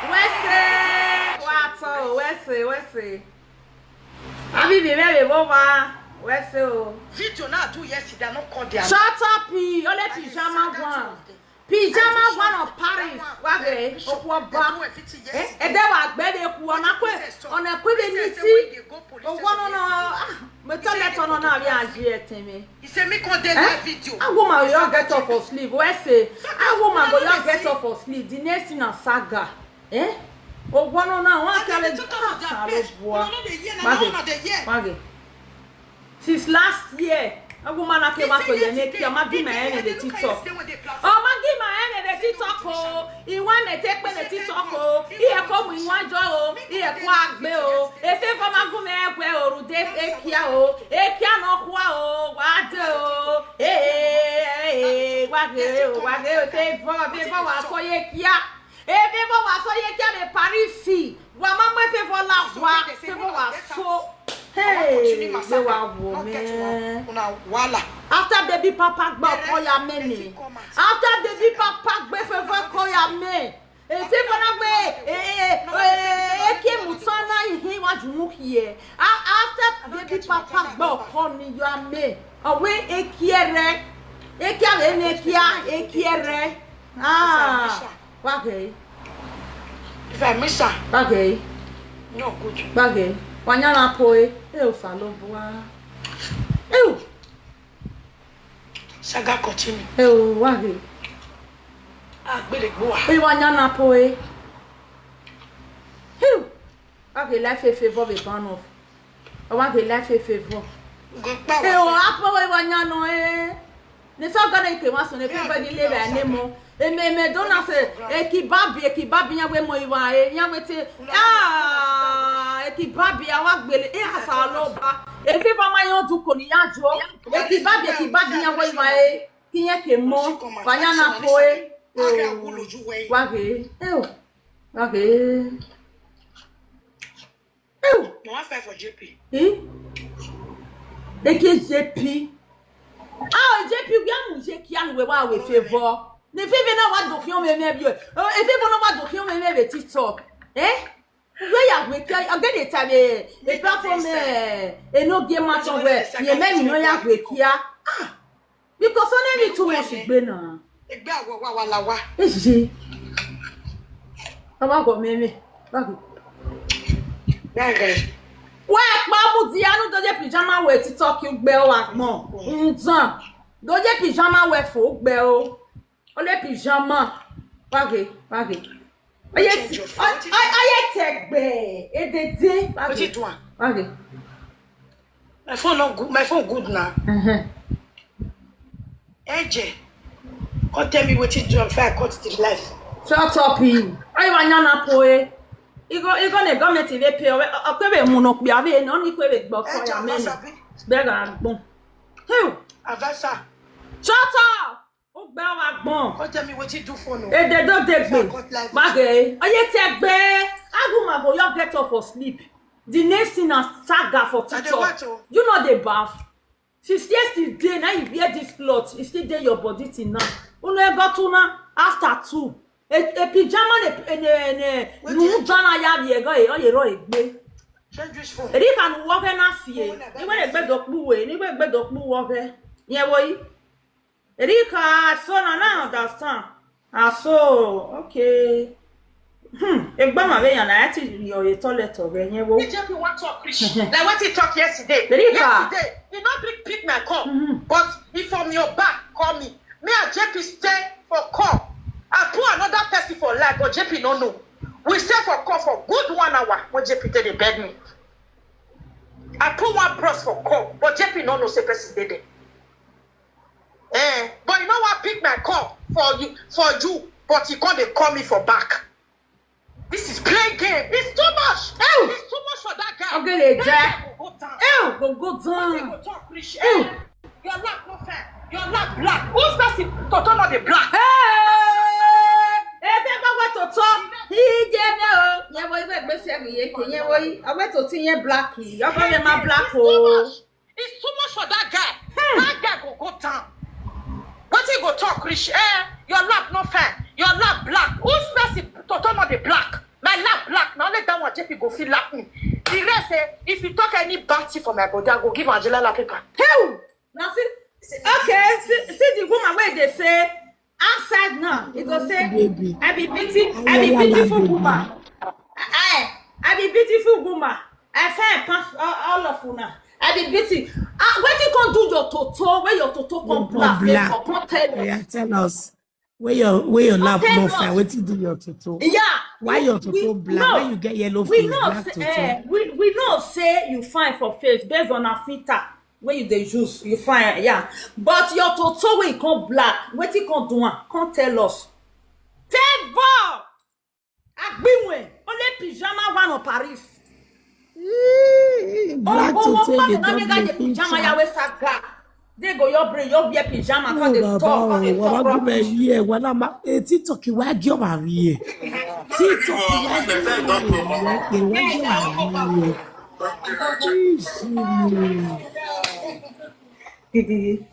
We say, what's up? We say, we say. Abi bi me be bo ma. We say o. Video na do yesterday, I no call their Shut up, e. Only pajama one. Pajama one of Paris. Wage, okwoba. Eh, e de wa gbe de ku ona kwe. Ona kwe de miti. Owo no no. Ah, me to let on na bi aji eteme. He say me call them that video. A woman go just get off of sleep. We say, a woman go just get off of sleep. The next thing na saga. Eh? Owo no no, one tell it. Salo boy. Mage. Mage. Since last year, a woman na ke ba so ye ne ki ma gi ma ene de TikTok. O ma gi ma ene de TikTok o. Iwa me te pe de TikTok o. Iye ko mu iwa jo o. Iye ko agbe o. E se ko ma gu me egwe o ru de e kia o. E kia no kwa o. Wa de o. Eh, eh, eh, eh, wa ge o, wa ge o. Favor, favor wa so ye kia. E favor wa so ye kia me Paris. Wa ma mo favor la wa. Favor wa so. Hey, they were women. Una wala. After baby papa gba ọkọ ya many. After baby papa gbe favor ọkọ ya me. E favor na gbe e e e e ke mu sana ihi wa jumu hie. After baby papa gba ọkọ ni ya me. Owe e kiere. E kiere ne kia e kiere. Ah. Wa ke. If I miss am, Bagay, no good. bagay. Wanyana poi. Ew, falo boa. Ew, Saga continue. ew, wage. Agbede gboa. Ew, wanyana poi. Ew, wage life a favor be ban off. I want a life a favor. Go pa Ew, wa. apo we wanyano eh. Ne so gana ke maso ne favor di le ba ne mo. Eme eme dona se ekibabi ekibabi ya we mo iwa eh. Ya we te ah ekibabi awa gbele eh asalo ba. Efi ba ma yo du ko ni ya jo. Ekibabi ekibabi ya we iwa eh. Kiyen ke mo. Wanyana poi. Aga wulo ju we. Wage. Ew. Wage. Ew. No one fight for J P. Eh? Eke J P. Ah, J P, we am je ki an we wa we favor. Ne favor na wa do ki o me me bi o. E favor na wa do ki o me me be TikTok. Eh? We ya we ki o get the time eh. E platform eh. E no get match on we. Ye me mi no ya we ki a. Ah. Because only me too much gbe na. Egbe awo wa wa la wa. Eji. Baba go me me. Baba. Bagay. Wa pa mu di anu do je pijama we TikTok gbe o wa mo. Nzan. Do je pijama we fo gbe o. O le pijama. Wage, wage. Oye ti, oye te gbe. E de de. What you do am? Wage. My phone not good. My phone good now. Mhm. Eje. Come tell me what you do am before I cut the life. Shut up, him. Ayi wanyana poi. Igo igo ne government ive pay o. O kwe be mu no pe abi no ni kwe be gbo ko Eje, ya me. Avasa bi. Be ga gbon. Hey, Avasa. Shut up. O gbe wa gbon. Come tell me what you do for no. Ede do de gbe. Wage. Oye te gbe. Agu ma go you get up for sleep. The next thing na saga for I dey TikTok. watch o. You know the bath. Since yesterday, now you wear this cloth. You still dey your body till now. Unu ego two na after two. A, a pijama ne ne ne. What Nu you- jana ya bi ego e oye ro egbe. Change this phone. Eri ka nu woge na fie. Ni we egbe do kpu we. Ni we egbe do kpu woge. Ye wo yi. Eri ka so na na understand. Ah so okay. Hmm. Egba ma be ya na ati yo ye toilet o be ye wo. J P wan talk reach. Like wetin he talk yesterday. Rika. Yesterday, he no gree pick my call. Mhm. But he from your back call me. Me and J P stay for call. I put another person for life, but J P no know. We stay for call for good one hour when J P take dey beg me. I put one bros for call, but J P no know say person dey there. Eh, but you know what? Pick my call for you, for you, but he come dey call me for back. This is play game. It's too much. Ew. It's too much for that guy. Okay, they That jack. guy go go down. Ew, go go Wetin down. Go talk reach. Ew. Eh, your lap no fair. Your lap black. Who's person? Toto not the black. Hey! Ebe gbagba toto. Ije me o. Ye wo igbe gbese mi ye ke ye wo yi. Awe to ti ye black yi. Yo go me ma black o. It's too much for that guy. That guy go go down. Wetin go talk reach? Eh, your lap no fair. Your lap black. Who's person? Toto not the black. My lap black. Now let that one J P go feel lap me. The rest say if you talk any bad thing for my body, I go give Angela la paper. Hey! Now see, see, okay, see, see the woman where they say outside now. He go say, Baby. I be beauty, I be Ayala beautiful baby. Woman. I, I be beautiful woman. I say I pass all, all of una. I be beauty. Ah, wetin come do your toto? Where your toto come Come black? black. For come tell us. Yeah, tell us. Where your where your lap Tell no us. fine? Wetin do your toto? Yeah. Why your We- toto black? no. Why you get yellow We face, know black say, toto? Eh, we, we know say you fine for face based on a filter where you dey use, you fine, yeah. But your toto wey come black, wetin come do am? Come tell us. Favor! Agbinwe, only pijama one of Paris. Ee, black Oh, toto oh, dey oh, come make I dey dey pijama picture. Ya wey saga. They go your brain, your wear pijama, No, come dey baba, talk, come oh, dey baba, talk go rubbish. baby, yeah, wala ma, eh, TikTok, why give am here? TikTok, why give am here? Why give am here?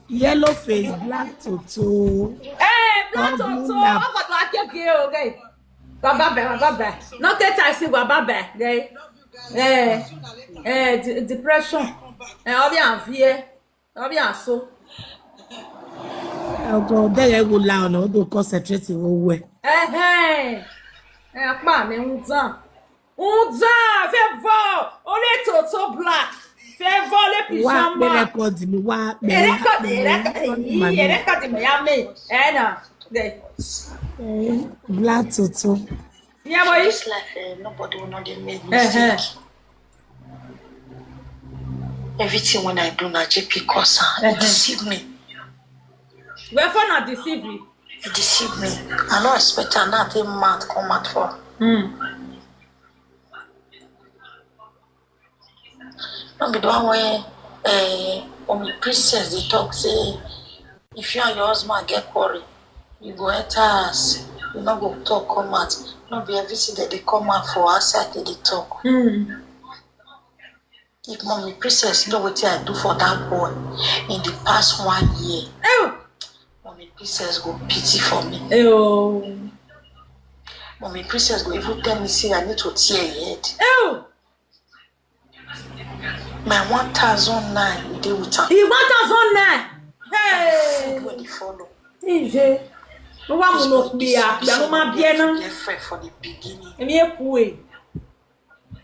Yellow face, black toto. Eh, black Come toto, black. What about akeke, okay? Baba bye, baba bye. No take time, see baba bye, okay? Eh, eh, de- depression. Eh, obi anvie, obi anso. Ọgọ dẹrẹ wo la ọ̀nà ó dò concentrate wo wẹ̀. Eh, eh. Akpa mi ń dàn. Ń dàn, fẹ́ bọ́, ó lè tó tó black. Fẹ́ bọ́, lè Wá pé pyjama. Record mi, wá pé, Ẹ wá record, pé, ẹ record, record èyí, màmí. ẹ record Miami. Ẹ nà. Dẹ̀. Eh, Black Toto. Ìyá bọ̀ yìí. This life, eh, nobody will not dey make Ẹ̀hẹ̀. mistake. Everything when I do na J P cause am. He Uh-huh. deceive me. Wherefore not deceive you? He deceive me. I no expect am now. Take mouth come out for. Hmm. No be the one wey, eh, Omi Princess dey talk say if you and your husband get quarrel, you go enter house, you no go talk come out. No be everything that dey come out for outside they dey talk. Hmm. If Mommy Princess know wetin I do for that boy in the past one year, Oh, Mommy Princess go pity for me. oh. Mommy Princess go even tell me say I need to tear her head. Oh. My one thousand nine, e dey with am. He one thousand nine. Hey. Food wey dey follow. Ije. Ó wá mú lọ pé a, ìgbà ló máa bí ẹ náà. Girlfriend for the beginning. Èmi èkó ẹ̀.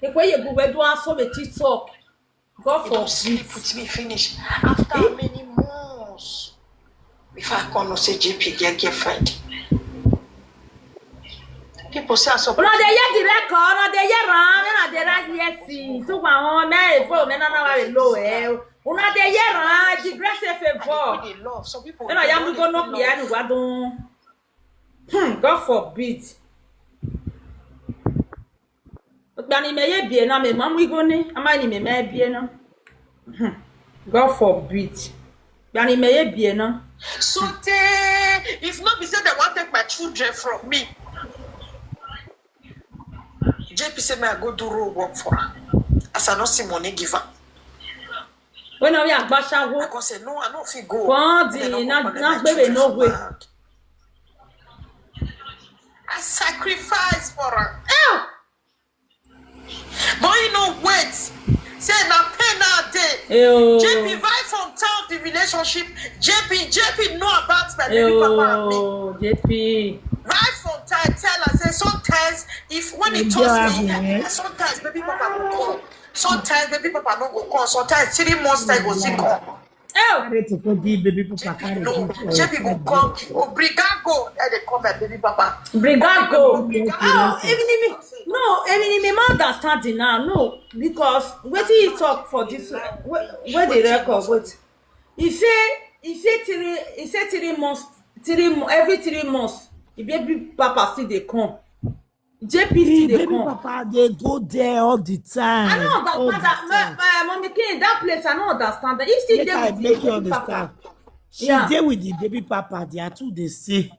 Èkó yẹ gbogbo ẹ̀dùn aṣọ mi TikTok. God You don sleep forbid. With me finish. After many months, before I come know say J P get girlfriend. People say I support. Una dey hear the record, una dey hear am, una dey write yes. Tó pa àwọn mẹ́rin fún mi náà wà lò ẹ́. Una dey hear am, the grace of favor. People dey love. Some people. Una ya mú go no pia ni wa don. Hmm, God forbid. Gbani me ye bie na me mam wi go ni, ama ni me me bie na. Hmm. God forbid. Gbani me ye bie na. Sotey, if not be say they want take my children from me, J P say me I go do road work for her. As I no see money give her. When we agbashawo. I come say no, I no fit go. Kwa They no di go na collect na my gbebe children no from way. my hand. I sacrifice for her. Oh! But you know wait. Say na pain na day. Eyo. J P right from town the relationship. J P J P know about my baby papa and me. Eyo, J P. Right from time tell her say sometimes if when he Enjoy trust me, her, eh? Sometimes baby papa go come. Sometimes baby papa no go come. Sometimes three months time go still come. Oh! Carry to go give baby papa carry No, give. J P go come. Obrigago, eh, they call my baby papa. Brigago. Okay, Oh, okay. even me. No, even me, my understanding now. No, because wetin he talk for this, where, where the record, wait. He say, he say three, he say three months, three mo- every three months, the baby papa still dey come. J P still The dey baby come. papa dey go there all the time. I don't All the understand that. time. My, my mommy king, that place, I don't understand that. If still Make dey I with make the you baby papa. Understand. She Yeah. Dey with the baby papa. They are two they see.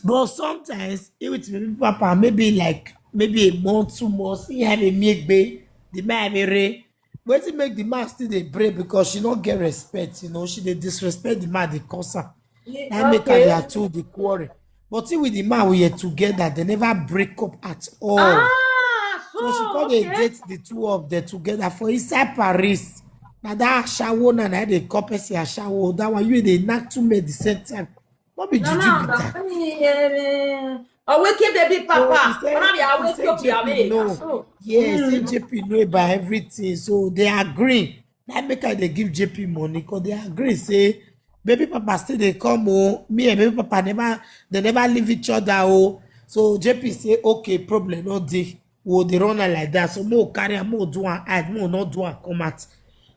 But sometimes he with the baby papa maybe like maybe a month, two months. He have a megbe. The man have a ray. Wetin make the man still dey break because she no get respect. You know she dey disrespect the man, the cause am. That make her Okay. They are two the quarrel. But he with the man we are together. They never break up at all. Ah, So she so come dey okay. Date the two of them together for inside Paris. Na that ashawo na na dey call person ashawo. That one you dey knack two men the same time. No be No, juju no, be that. no. Awake baby So papa. he say, Una be he awake say your J P piame. know. So, Yes, say mm. J P know about everything. So they agree. That make her dey give J P money because they agree say baby papa still dey come oh. Me and baby papa never they never leave each other oh. So J P say okay, problem no dey. We dey run her like that. So mo carry her, mo do her hide, mo not do her come out.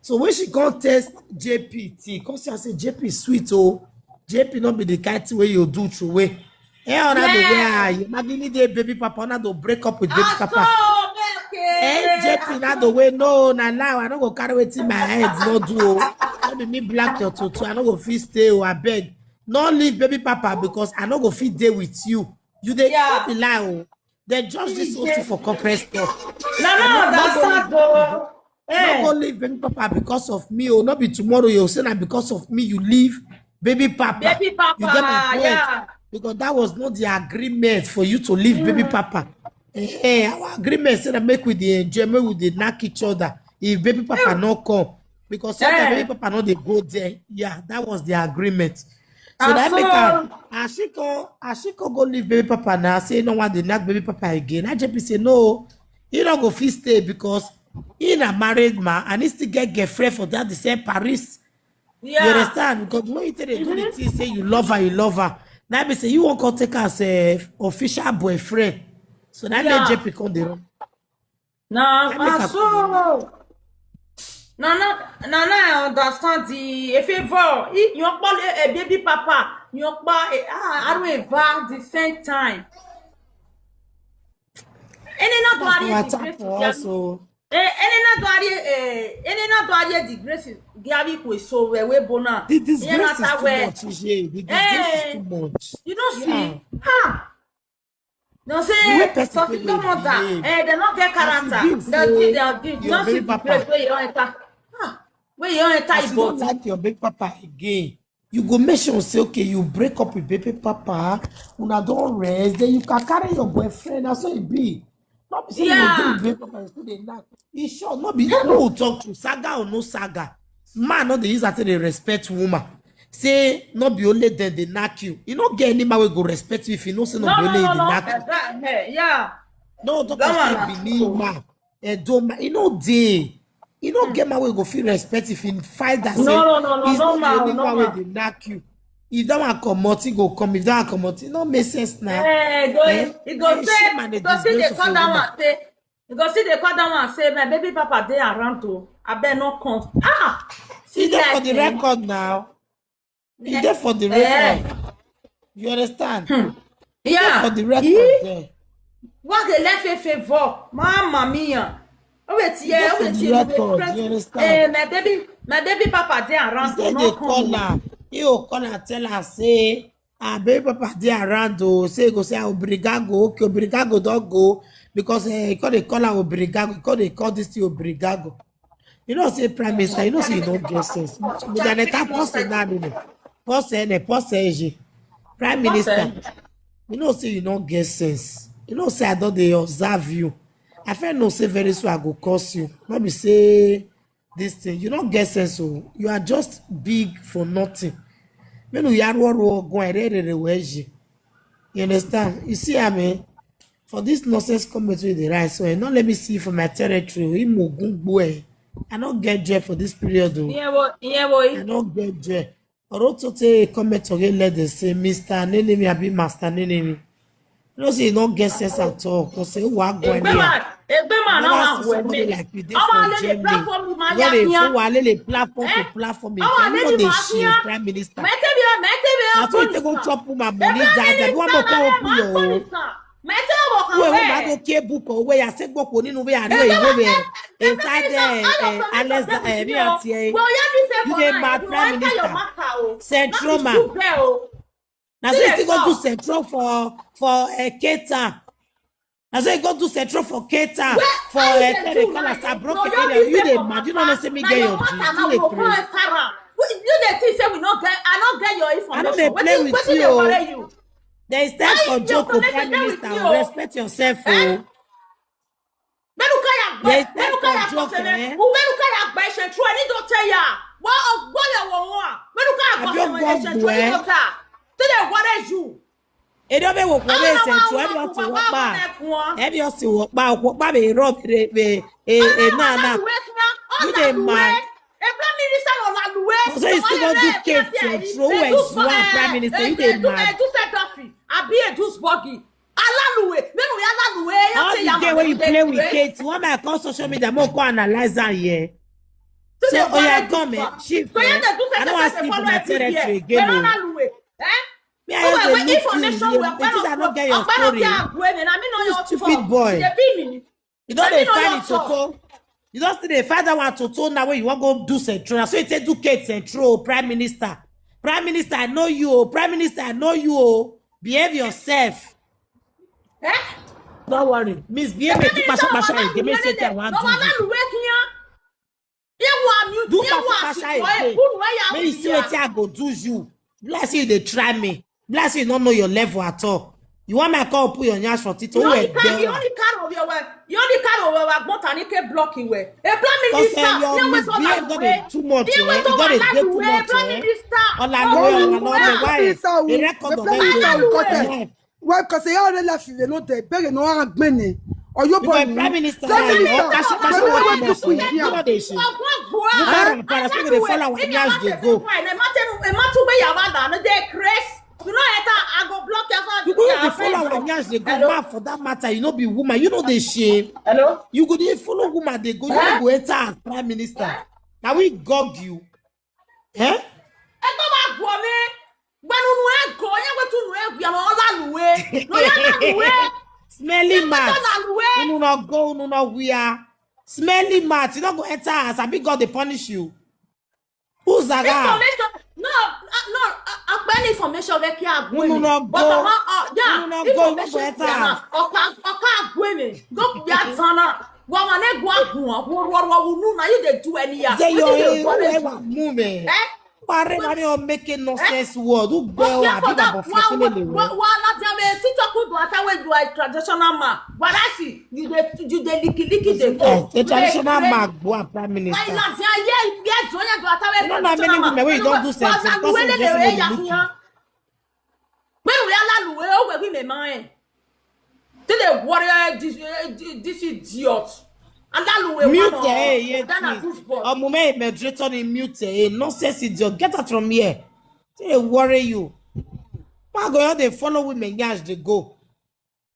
So when she come test J P tea, come see her say J P sweet oh. J P not be the kind thing where you do through way. Eh, ona the way Yeah. ah, you imagine the baby papa, ona to break up with baby Ah, papa. So, okay. Eh, J P na the way no, na lie. I no go carry wetin my head no do oh. No be me black your toto. I no go fit stay oh. I beg, no leave baby papa because I no go fit dey with you. You dey Yeah. Tell the lie oh. They just this Yeah. O two for corporate stuff. No, no, No, no, that's no. not go. No go Eh, leave baby papa because of me oh. Not be tomorrow you say na because of me you leave baby papa. baby You get my papa, point? Yeah. Because that was not the agreement for you to leave baby papa. Eh, eh, our agreement said that make we dey enjoy, make we dey knack each other. If baby papa no come, because sometimes Eh. Baby papa no dey go there. Yeah, that was the agreement. So that make am, as she come, as she come go leave baby papa now, say no one dey knack baby papa again. I J P say no, he no go fit stay because he na married man and he still get girlfriend for that the same Paris. You understand? Because when you tell the do the thing, say you love her, you love her. Now be say you won't come take her as a official boyfriend. So that make J P come dey run. Na na so. Na na na na I understand the if you fall, you call a baby papa, you call a ah, I don't even the same time. Any not do I disgrace to their eh, any not do I eh, any not do I disgrace Gary Kwe so we we bona. The disgrace is too much. The disgrace is too much. You don't see. Ha. No say the way person take dey behave, eh, they no get character. They give, they give. You no see the place where you don enter. Ah, where you don enter, you don't like your big papa again. You go make sure say okay, you break up with baby papa, una don rest, then you can carry your boyfriend. Na so e be. No be say you dey with baby papa, you still dey knack. E sure no be who talk to saga or no saga. Man no dey use that thing dey respect woman. Say no be only dem dey knack you. You no get any man wey go respect you if you know say no be only you dey knack you. Yeah. No talk say Benin man, Edo man. You no dey. You no get man wey go feel respect if you fight that. No, no, no, no, it's not the only man wey dey knack you. If that one comot, he go come. If that one comot, e no make sense now. Eh, go, eh? He go say, he go see dey call that one say, he go see dey call that one say, my baby papa dey around o. Abeg no come. Ah, see that for the record now. E dey for the record. You understand? Hmm. Yeah. For the record there. What the left a favor, mamma mia. Oh wait, yeah, oh wait, yeah. You understand? Eh, my baby, my baby papa dey around. He say dey call her. He go call her, tell her say, ah, baby papa dey around o. Say go say obrigago. Okay, obrigago don go because eh, he call dey call her obrigago. He call dey call this thing obrigago. You know say prime minister, you know say you don't get sense. But then the person now, person, person, prime minister. You know say you don't get sense. You know say I don't dey observe you. I feel no say very soon I go curse you. Let me say this thing. You don't get sense. So you are just big for nothing. When we are go and you understand? You see, I mean, for this nonsense comment wey dey rise, so eh, no let me see for my territory. Imogun gbo eh. I no get joy for this period o. Yeah, well, yeah, well, I no get joy. Orotote comment again let them say Mister Nenemi abi Master Nenemi. You know say you no get sense at all. Cause say who are going there? Egbe man, egbe man, now I'm with me. Like you dey for Germany. Where they for wale le platform to platform. You no dey share prime minister. Na so you take go chop woman money die die. One more come open your own. Wait, who ma go care book or where I say book on in where I know you where inside there. Alex, eh, me at here. You dey mad prime minister. Central man. Na so you still go do central for for uh, Cape Town. Na so you go do central for Cape Town for uh, Telecolor Sabroke area. You dey mad. You no know say me get your G. You dey craze. You dey think say we no get, I no get your information. I no dey play with you. There is time for joke, prime minister. Respect yourself o. Menuka ya gbe, menuka ya gbe sene, menuka ya gbe se tru ni do te ya. Wa ogbo ya wo wa. Menuka ya gbe sene se tru ni do ta. Te de wore ju. Edo be wo ko be se tru e do ti wo pa. E do ti wo pa, wo pa be ro be be e e na na. You dey mad. E prime minister o la luwe. So you still go do case to throw away one prime minister. You dey mad. Abi e do buggy. Alaluwe, when we alaluwe, all the day when you play with Kate, one man come social media, mo go analyze am here. So oh yeah, come eh, chief. I don't want to sleep in my territory again. Me I just dey look you. It is I don't get your story. You stupid boy. You don't dey find it toto. You don't still dey find that one toto now when you wan go do central. So you take do Kate central, prime minister. Prime minister, I know you o. Prime minister, I know you o. Behave yourself. Eh? Don't worry. Misbehave, do pasha pasha again. Make say I want to. Do pasha pasha again. Make you see wetin I go do you. Bless you, they try me. Bless you, don't know your level at all. You want me to come put your nyash for Tito? Who are there? You only carry over gbọ́ta ní ké block ìwẹ̀. A prime Because minister. uh, your Ní wẹ́n tó misbehave don dey lálùwẹ̀. too much. Ní Eh? wẹ́n E tó don wà dey dey too lálùwẹ̀. much. Prime Eh? minister. Ọ̀làlùwẹ̀ Ọ̀hún ọ̀làlùwẹ̀ wẹ̀. why? Ìsàwù, The record the of prime minister everything. Will cut Yes. Them. Well, because they already left, they no dey. Bẹ́ẹ̀ ni wọ́n á gbé ni. Ọ̀yọ́ Because bọ̀ prime minister Prime na you minister. know, cash cash Wọ́n out wá too gbé much. kú Eh? ìdí You know àwọn. they shame. Ọ̀gbọ́n Move on, para, so they follow our nyash dey go. Ẹ má tún gbé yàrá dànù dé Chris. You know enter, I go block your phone. You know they follow our nyash dey go. Man, for that matter, you no be woman. You know they shame. Hello? You go dey follow woman dey go. You no go enter as prime minister. Na we gog you. Eh? Ẹ tó bá gbọ́ mi, gbẹnunu ẹ gò, ẹ wẹ́ tún nù ẹ gbìyànjú ọ̀làlùwẹ̀. Lọ́yà lálùwẹ̀. Smelly mat. Lálùwẹ̀. Unu no go, unu no wear. Smelly mat. You no go enter as abi God dey punish you. Who's that guy? Information. No, uh, no, uh, uh, any information wey kí a gbé Unu mi. no But go. ọmọ, uh, yeah, Unu no go, unu no go information enter dey house. na. Ọ̀ka, ọ̀ka gbé mi. Go be a tana. Wọ́n wà ní gbọ́ àgùn wọn. Wọ́n wọ́n wọ́n wọ́n nù náà yóò dé ju ẹni yà. Say Wetin your dey eh, worry who you? ever move me. Eh? Pare na dey make nonsense word. Who gbẹ o Okay, abi for that, baba wa- fọkúnlẹ̀ lè wa- wẹ̀. wa- wa- na there wey TikTok do as I wey do a traditional man. Whereas you dey you dey licky licky dey go. Eh, the You dey traditional craze. man go and prime minister. Like na there yeah yeah do yeah do as I wey You know how many women wey you don do sef, sef, person wey dey licky. When we allow we o we me man. They dey worry eh, this eh, this idiot. Allow we Mute eh, yeah, please. Omume moderator ni mute eh, nonsense idiot. Get out from here. They worry you. Why go you dey follow women nyash dey go?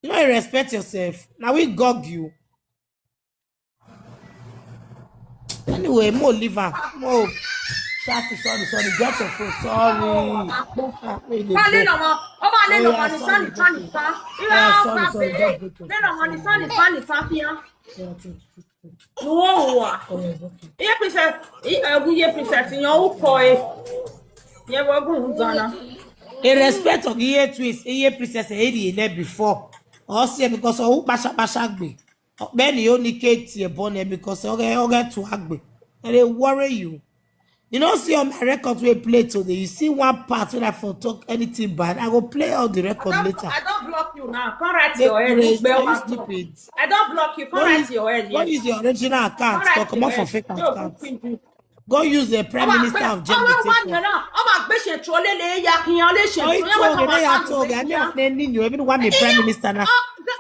You no respect yourself. Na we gog you. Anyway, mo leave her. Mo. Sorry, sorry, sorry. Get your phone. Sorry. Ah, wait, dey Wọ́n lé go. lọ́mọ, ó máa lé Oh, lọ́mọ yeah, ní sorry, sọ́ọ̀nì fọ́ọ̀nì okay. kan. Irọ́ Yeah, ọkọ̀ sorry, sorry, àbẹ̀rẹ̀ just break it. lé lọ́mọ ní sọ́ọ̀nì fọ́ọ̀nì kan fi hàn. Yeah, okay. Wọ́n wà. Oh, okay. Iye princess, ẹ̀gún iye princess yan ó kọ ẹ. Yẹn wọ́gùn ń dáná. In respect of iye twist, iye princess eri ene before. Or say because of who basha basha gbe. Then you only K T a born because okay okay to agbe. And they worry you. You know, see on my record we play today. You see one part when I for talk anything bad. I go play all the record I don, later. I don block you now. Come write They your head. craze. Gbẹ Are you wa. Stupid? I don block you. Come What write is, your head. what is your original account? Come write Go come your out for head. fake Yóò account. kú pinju. Go use the prime minister of Germany. Ọmọ wa nìyẹn náà, ọmọ àgbẹ̀ṣẹ̀ tó lé lé ya kí yan lè ṣe Oh, tó you yẹn wọ́n told tó me, máa I bá told me. I mi mean, ya. I need you. Everyone me prime minister now.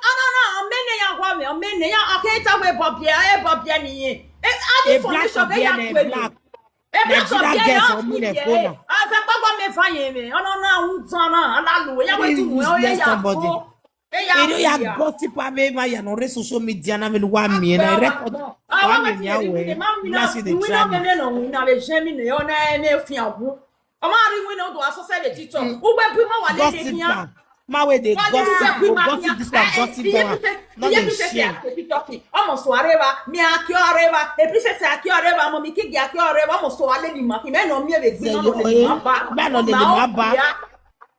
Ọ̀nà náà ọmọ ènìyàn wà mí, ọmọ ènìyàn ọ̀kẹ́ ìtàwé bọ̀bì ẹ̀ ẹ̀ bọ̀bì ẹ̀ nìyẹn. Ẹ á ní A black information of bẹ́ẹ̀ yà Benin, pé mi. black. Ẹ bí Nigeria ọ̀sán bí ẹ̀ girls náà for fi me, yẹ. they go now. Ọ̀sẹ̀ gbọ́gbọ́ mi fa yẹn mi. Ọ̀nà náà ń tan náà, alálùwẹ̀ yà wọ́n Very ti wọ́n ó yẹ useless yà somebody. kó. Ẹ yà You know, you kó are yà. gossip and me, man, you know, social media, and I mean, one me, and I record one me, yeah, well, you see the trend. Ọmọ àrí wí náà dùn asọ́sẹ́ lè títọ̀. Ó gbẹ́ bí wọ́n wà lé lé Gossip ní á. man. My way they Wọ́n ní wípé gossip, bí go máa gossip fi this one, gossip that one. Not iye the bí sẹ́sẹ́ shame. àti títọ́kì. Ọmọ sọ àrẹ́wà, mi àkí ọ̀rẹ́wà, èbí sẹ́sẹ́ àkí ọ̀rẹ́wà, ọmọ mi kígi àkí ọ̀rẹ́wà, ọmọ sọ alẹ́ ni màkì, mẹ́rin ọ̀mí èrè gbé Say náà you, lọ́dẹ̀ eh, máa bá. man on the ma ba.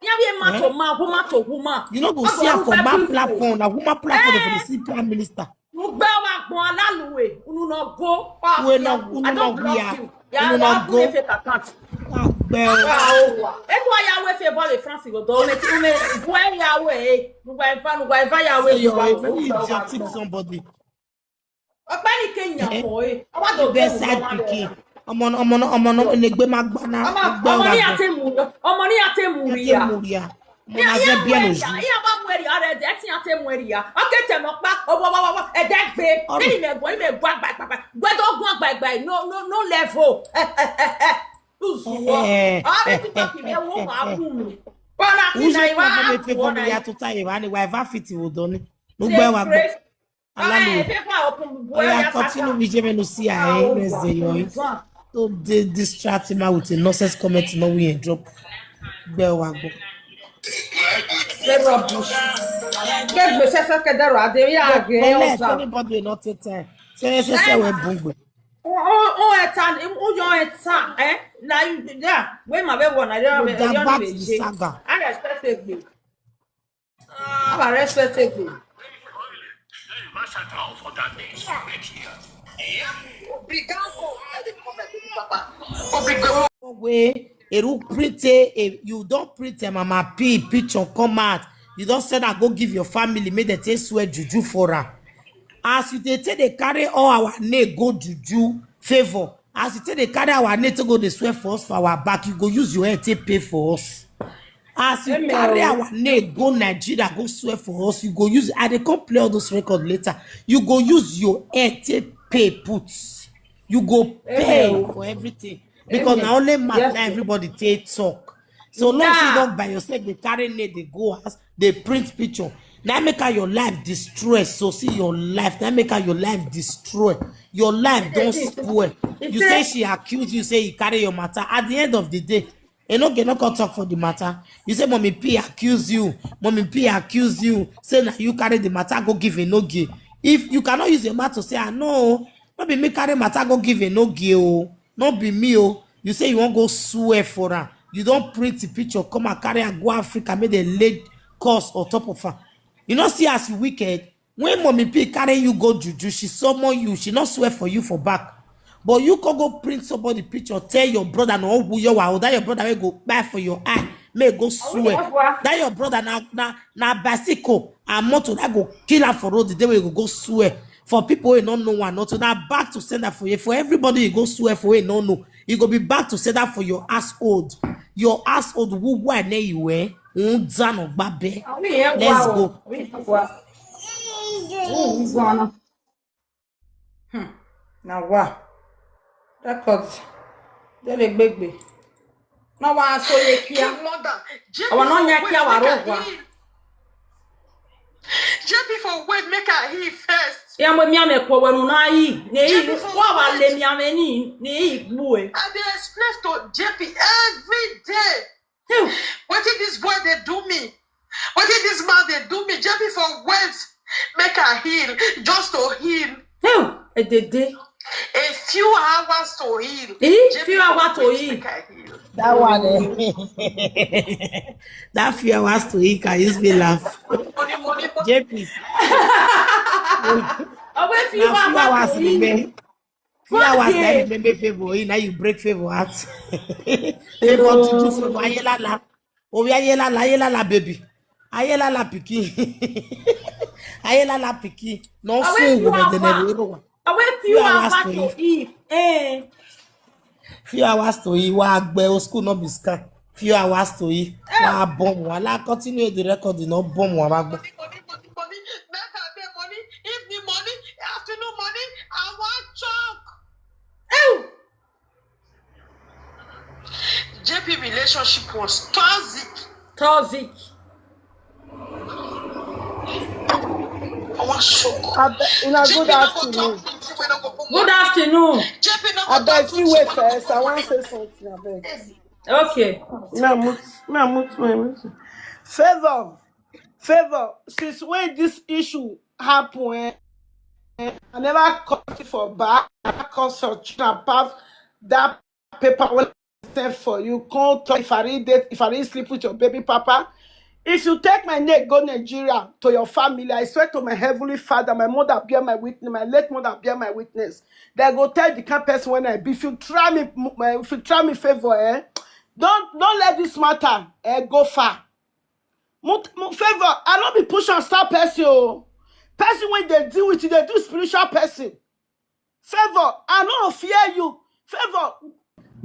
Yàrá ẹ̀ máa tó máa, who máa tó who máa. You know, go see her for my platform. Now, woman platform for the see prime minister. Mo gbẹ́ wa gbọ́n alálùwẹ̀, unu náà go. We no, unu I no don't block we are. you. Unu no go. Fake account. Ah, bell. Ẹ tó wáyà wé fẹ́ bọ́ọ̀lù France ìwọ̀dọ̀. Ọmọ tí mo mẹ́, bu ẹ̀ yà wé, nùgbà ẹ̀fà, nùgbà ẹ̀fà yà wé. Say you are a very idiotic somebody. Ọ̀gbẹ́ni Kenya kọ̀ ẹ́. Ọwọ́ tó Best side pikin. Ọmọ, ọmọ, ọmọ, ọmọ, negbe ma gba na. Ọmọ Gbe ọmọ wa ní gbe. àti mú, ọmọ ní àti mú rí Ate ya. mu ya. Ọmọ Ní na ayé ze àwọn bien ẹ̀yà, ozu. ní àwọn ọmọ ẹ̀rì ọ̀rẹ́ ẹ̀dẹ̀ tí a ti mú ẹ̀rì ya. Ọkẹ́ tẹ̀ mọ́ pa, ọwọ́ wọ́wọ́ wọ́wọ́, ẹ̀dẹ̀ gbé. Ọ̀rọ̀. Ní ìmẹ̀ ẹ̀gbọ́n, ìmẹ̀ ẹ̀gbọ́n àgbà àgbà. Gbẹ́dọ̀ ọ̀gbọ́n àgbà àgbà, no, no, no level. Ẹ, ẹ, ẹ, ẹ. Lùzù wọ́. Ẹ, ẹ, Ọ̀rẹ́ ẹ, TikTok ẹ, mi, ẹ wọ́n ẹ, máa ẹ. kú mi. Bọ́lá kí Uje náà ìwà kwa me àpò favor ọ̀nà me ya tuta ye wa ni wa eva fiti wo doni. No Ṣe gbe wa gbe. praise. Alalu. Ẹ fẹ́ fún àwọn ọkùnrin gbogbo Oya, ẹ̀yà continue sátán. with Jemenu C I A. Àwọn Let's say yo. ọkùnrin So they distract him out with a nonsense comment. No we drop. Gbe wa gbe. Ṣé rubbish? Ṣé gbèsè sẹ́kẹ̀dẹ̀rọ̀ àdéhùn àgbẹ̀ Collect ọ̀sán? Anybody will not take time. Say say say we bungwe. Ó ó ẹ̀ta ó yọ ẹ̀ta ẹ̀ na yà wé màá bẹ̀ wọ̀ náà yọ̀ Go bẹ̀ down yọ̀ back ní to the méje. saga. I respect egbe. I respect egbe. Obrigado, Obrigado. Way eru print a, a you don print a mama p picture come out. You don send her go give your family make dem take swear juju for her. As you dey take dey carry all our name go juju, favour, as you take dey carry our name take go dey swear for us for our back, you go use your head take pay for us. As you carry our name go Nigeria go swear for us, you go use, I dey come play all those records later, you go use your head take pay put. You go pay for everything, because na only mouth na everybody take talk. So long as you don by yourself dey carry name dey go house, dey print picture, na make how your life destroy. So see your life, na make how your life destroy. Your life don spoil. You say she accuse you, say he carry your matter. At the end of the day, e no get no come talk for the matter. You say Mommy P accuse you, Mommy P accuse you, say na you carry the matter go give Enogie. If you cannot use your mouth to say, "Ah, no, no be me carry matter go give Enogie o, no be me o." You say you wan go swear for am. You don print the picture, come and carry am go Africa, make dem lay curse on top of am. You no see as you wicked? When Mommy P carry you go juju, she summon you, she no swear for you for back. But you come go print somebody picture, tell your brother, no, who you are, that your brother will go buy for your eye, may go swear. That your brother na na na bicycle and motor that go kill her for road the day we go go swear. For people who no know one, not na back to send that for you. For everybody you go swear for, you no know. You go be back to send that for your household. Your household, who why ne you eh? Let's go. Hmm. Now wow. Records. They dey gbegbe. Now wow, so you kia. Mother, Our no nya kia wa ro wa. J P for wait, make her heal first. Ya mo mi ame ko wenu na yi. Ne yi. Wa wa le mi ame ni. Ne yi gbu e. I dey explain to J P every day. Hey. Wetin this boy dey do me? Wetin this man dey do me? J P for wait, make her heal, just to heal. Hey. Edede. A few hours to heal. Eh, J P few for hours to wait, heal. Make her heal. That one, eh? That few hours to eat can use me laugh. Money, money, money. J P, Owe fi na wa few wa hours to yi. remain. Few Fuck hours it. na you remember favour. You now you break favour out. Favour to do favour. Ayelala. Oh, Ayelala, Ayelala baby. Ayelala pikin. Ayelala pikin. No Owe fool fi with wa the wa. name. Owe fi Few wa hours wa to to eat. Eve. Eh. Few hours to eat. Wa gbe o school no be scam. Few hours to eat. Wa bomb. Wa la continue the record. No bomb. Wa gbe. Money, money, money, money. Make her pay money. Evening money. Afternoon money. I want chop. Ew. J P relationship was toxic. Toxic. I want shock. Abeg, una good afternoon. Good afternoon. J P no Abeg, you wait first. I wan say something. Abeg. Okay. Na mute, na mute, na mute. Favour, favour. Since when this issue happen, eh, eh, I never call you for back. I never call your children pass that paper when I sent for you. Come talk if I really date, if I really sleep with your baby papa. If you take my name go Nigeria to your family, I swear to my heavenly Father, my mother bear my witness, my late mother bear my witness. They go tell the kind person when I be. If you try me, m- eh, if you try me favour, eh, don't don't let this matter eh, go far. Mut- mu- Favour, I no be push and start person o. Person wey dey deal with you, dey do spiritual person. Favour, I no fear you. Favour,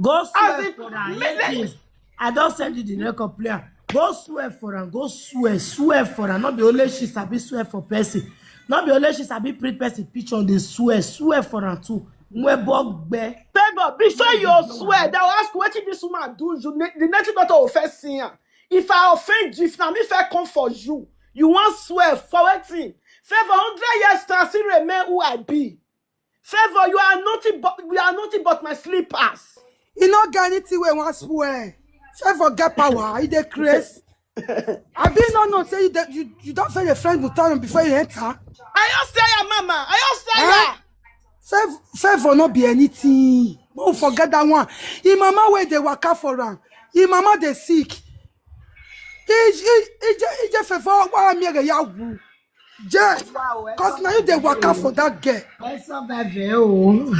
Go swear As in, for am. me- Yes, yes. I don send you the record player. Go swear for am. Go swear. Swear for am. Not be only she sabi swear for person. Not be only she sabi print person picture on the swear. Swear for am too. Nwe bog be. Favour, before you swear, they will ask wetin this woman do you. Ne- The next daughter will first see am. If I offend you, if na me first come for you, you wan swear for wetin? Favour, hundred years time still remain who I be. Favour, you are nothing but you are nothing but my slippers. E no get anything wey wan spoil. Favour get power, e dey craze. I bin no know say you dey- you you don fail a friend with time before you enter. I don say ya, mama. I don say ya. Favour no be anything. Don't forget that one. Im mama wey dey waka for am. Im mama dey sick. Ije ije ije Favour wa mi ga ya wu. Je, cause na you dey waka for that girl. I survive o.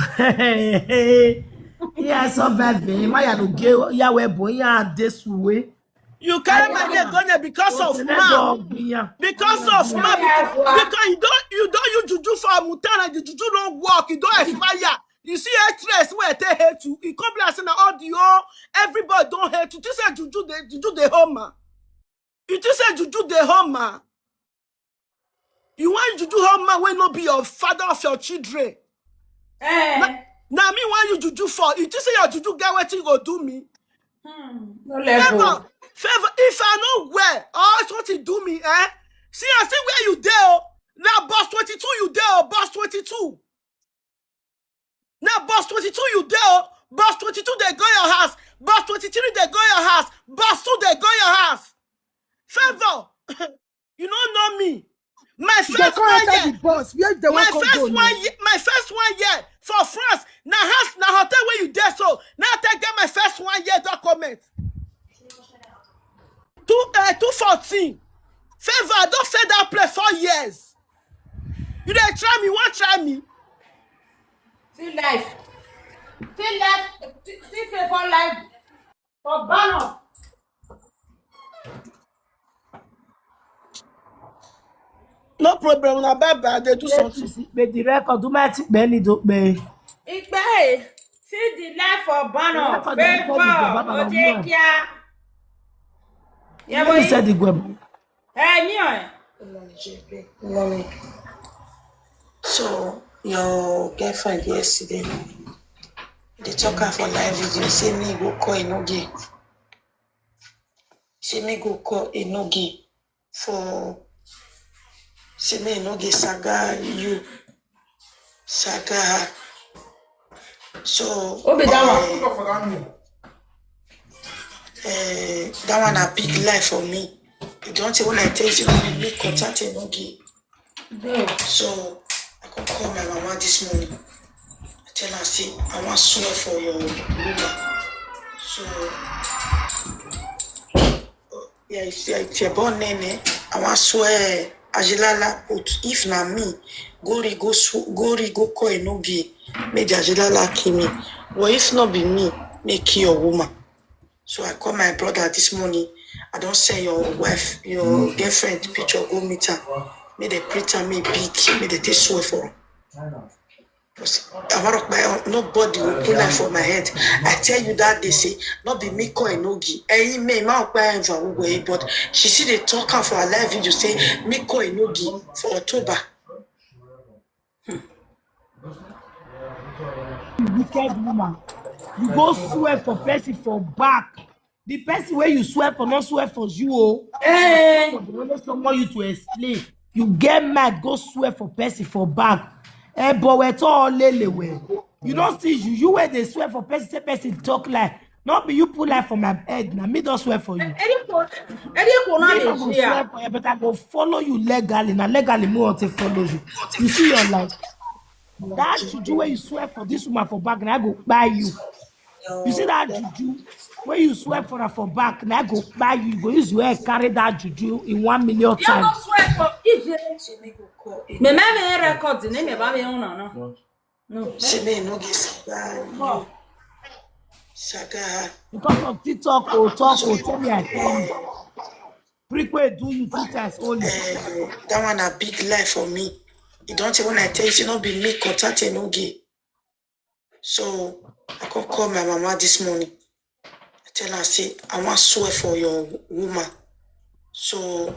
Yeah, I survive. Ma ya no ge ya we bo ya de suwe. You carry my name go there because of man. Because of man. Because, because you don't, you don't use juju for Mutana. The juju don't work. You don't expire. You see actress where they hate you. You come like say na all the all, everybody don't hate you. You say juju dey, juju dey home man. You just say juju dey home man. You want juju home man wey no be your father of your children. Eh. Na, na me want you juju for. You just say your juju get wetin go do me. Hmm. No level. Favor, favor. If I know where or something do me, eh? See, I see where you dey. Oh. Now, boss twenty-two, you dey. Oh, boss twenty-two. Now, boss twenty-two, you dey. Oh. Boss twenty-two, they go your house. Boss twenty-three, they go your house. Boss two, they go your house. Favor, you don't know me. My first one year, the boss. Where they my first one year, my first one year for France. Now house, now hotel where you there so. Now I take get my first one year document. Two, uh, two fourteen. Favor, I don't say that play four years. You dey try me, want try me. See life. See life. See, see Favor life. For banner. No problem, na bye bye, they do something. May the record do my thing, Benny do me. Igbe, see the life for banner. Favor, Ojekia. Yeah, boy. Said the web. Hey, me on. Mommy. So, your girlfriend yesterday, they talk her for live video, say me go call Enoge. Say me go call Enoge for, say me Enoge saga you, saga her. So, oh, be that one. Uh, that one a big lie for me. You don't say when I tell you, say me contact Enoge. So I could call my mama this morning. I tell her, say, I want swear for your woman. So, yeah, it's, yeah, it's your born name, eh? I want swear, Ajilala, but if na me, go re go, sw- go re go call Enoge, make the Ajilala kill me. But if not be me, make kill your woman. So I call my brother this morning. I don't send your wife, your girlfriend picture, go meet her. Make they print her, me big, make they take swear for her. But I want to, nobody will put that for my head. I tell you that they say, not be me call Enoge. Eh, me, ma okpa enva ugwe, but she see the talk am for her live video say, me call Enoge for October. You wicked woman. You go swear for person for back. The person where you swear for, not swear for you. Oh. Eh. They always don't want you to explain. You get mad, go swear for person for back. Eh, but we're all lele we. You don't see you. You where they swear for person, say person talk like. Not be you put life for my head. Now me don't swear for you. Eddie Kona, Eddie Kona, I go swear for you, but I go follow you legally. Now legally, me want to follow you. You see your life. That juju where you swear for this woman for back, and I go buy you. You see that juju where you swear for her for back, and I go buy you. You go use your head carry that juju in one million times. You go swear for Ije. Me me me record the name about me own no. No. She may no get saga. Saga. Because of TikTok or talk or tell me I tell you. Frequent do you two times only. Eh, that one a big lie for me. You don't say when I tell you, say not be me contact Enoge. So I come call my mama this morning. I tell her, say, I want swear for your woman. So,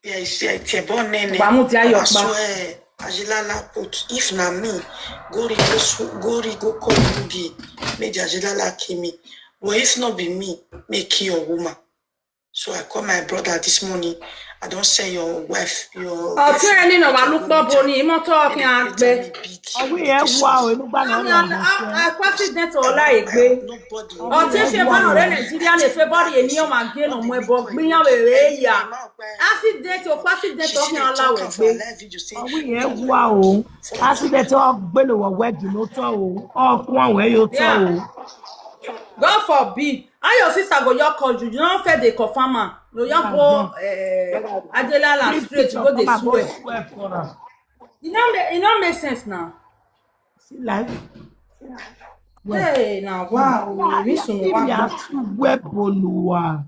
yeah, you see, I tell born nene. Bamuti ayo I pa. Swear, Ajilala put, if na me, go re go sw- go re go call Enoge, make the Ajilala kill me. But if not be me, make kill your woman. So I call my brother this morning. I don't send your wife, your Ọtí girlfriend ẹni náà wà picture, ló go pọ̀ meet bó her. Ni ìmọ̀ tó ọkàn àgbẹ̀. Ọwọ́ yẹn wà ó, inú gbà náà lọ. Àpásídẹ̀ntì ọ̀la ègbé. Ọtí ṣe fáwọn ọ̀rẹ́ Nàìjíríà lè fẹ́ bọ́ọ̀lì ènìyàn máa gé nà ọmọ ẹ̀bọ gbìyànjú èrè yà. Àpásídẹ̀ntì ọ̀pásídẹ̀ntì ọkàn aláwọ̀ ègbé. Ọwọ́ yẹn wà ó. Àpásídẹ̀ntì ọgbẹ́lẹ̀ wọ̀ wẹ́ẹ̀dì ló tọ́ o. Ọkùn àwọn ẹ̀ yóò tọ́ o. God forbid. How your sister go your call you? You don't fair the confirm am. No, you go uh, Adelala straight. You go the swear. You know, it don't make sense now. See life. Hey, now, wow, this one, wow. See where Boluwa.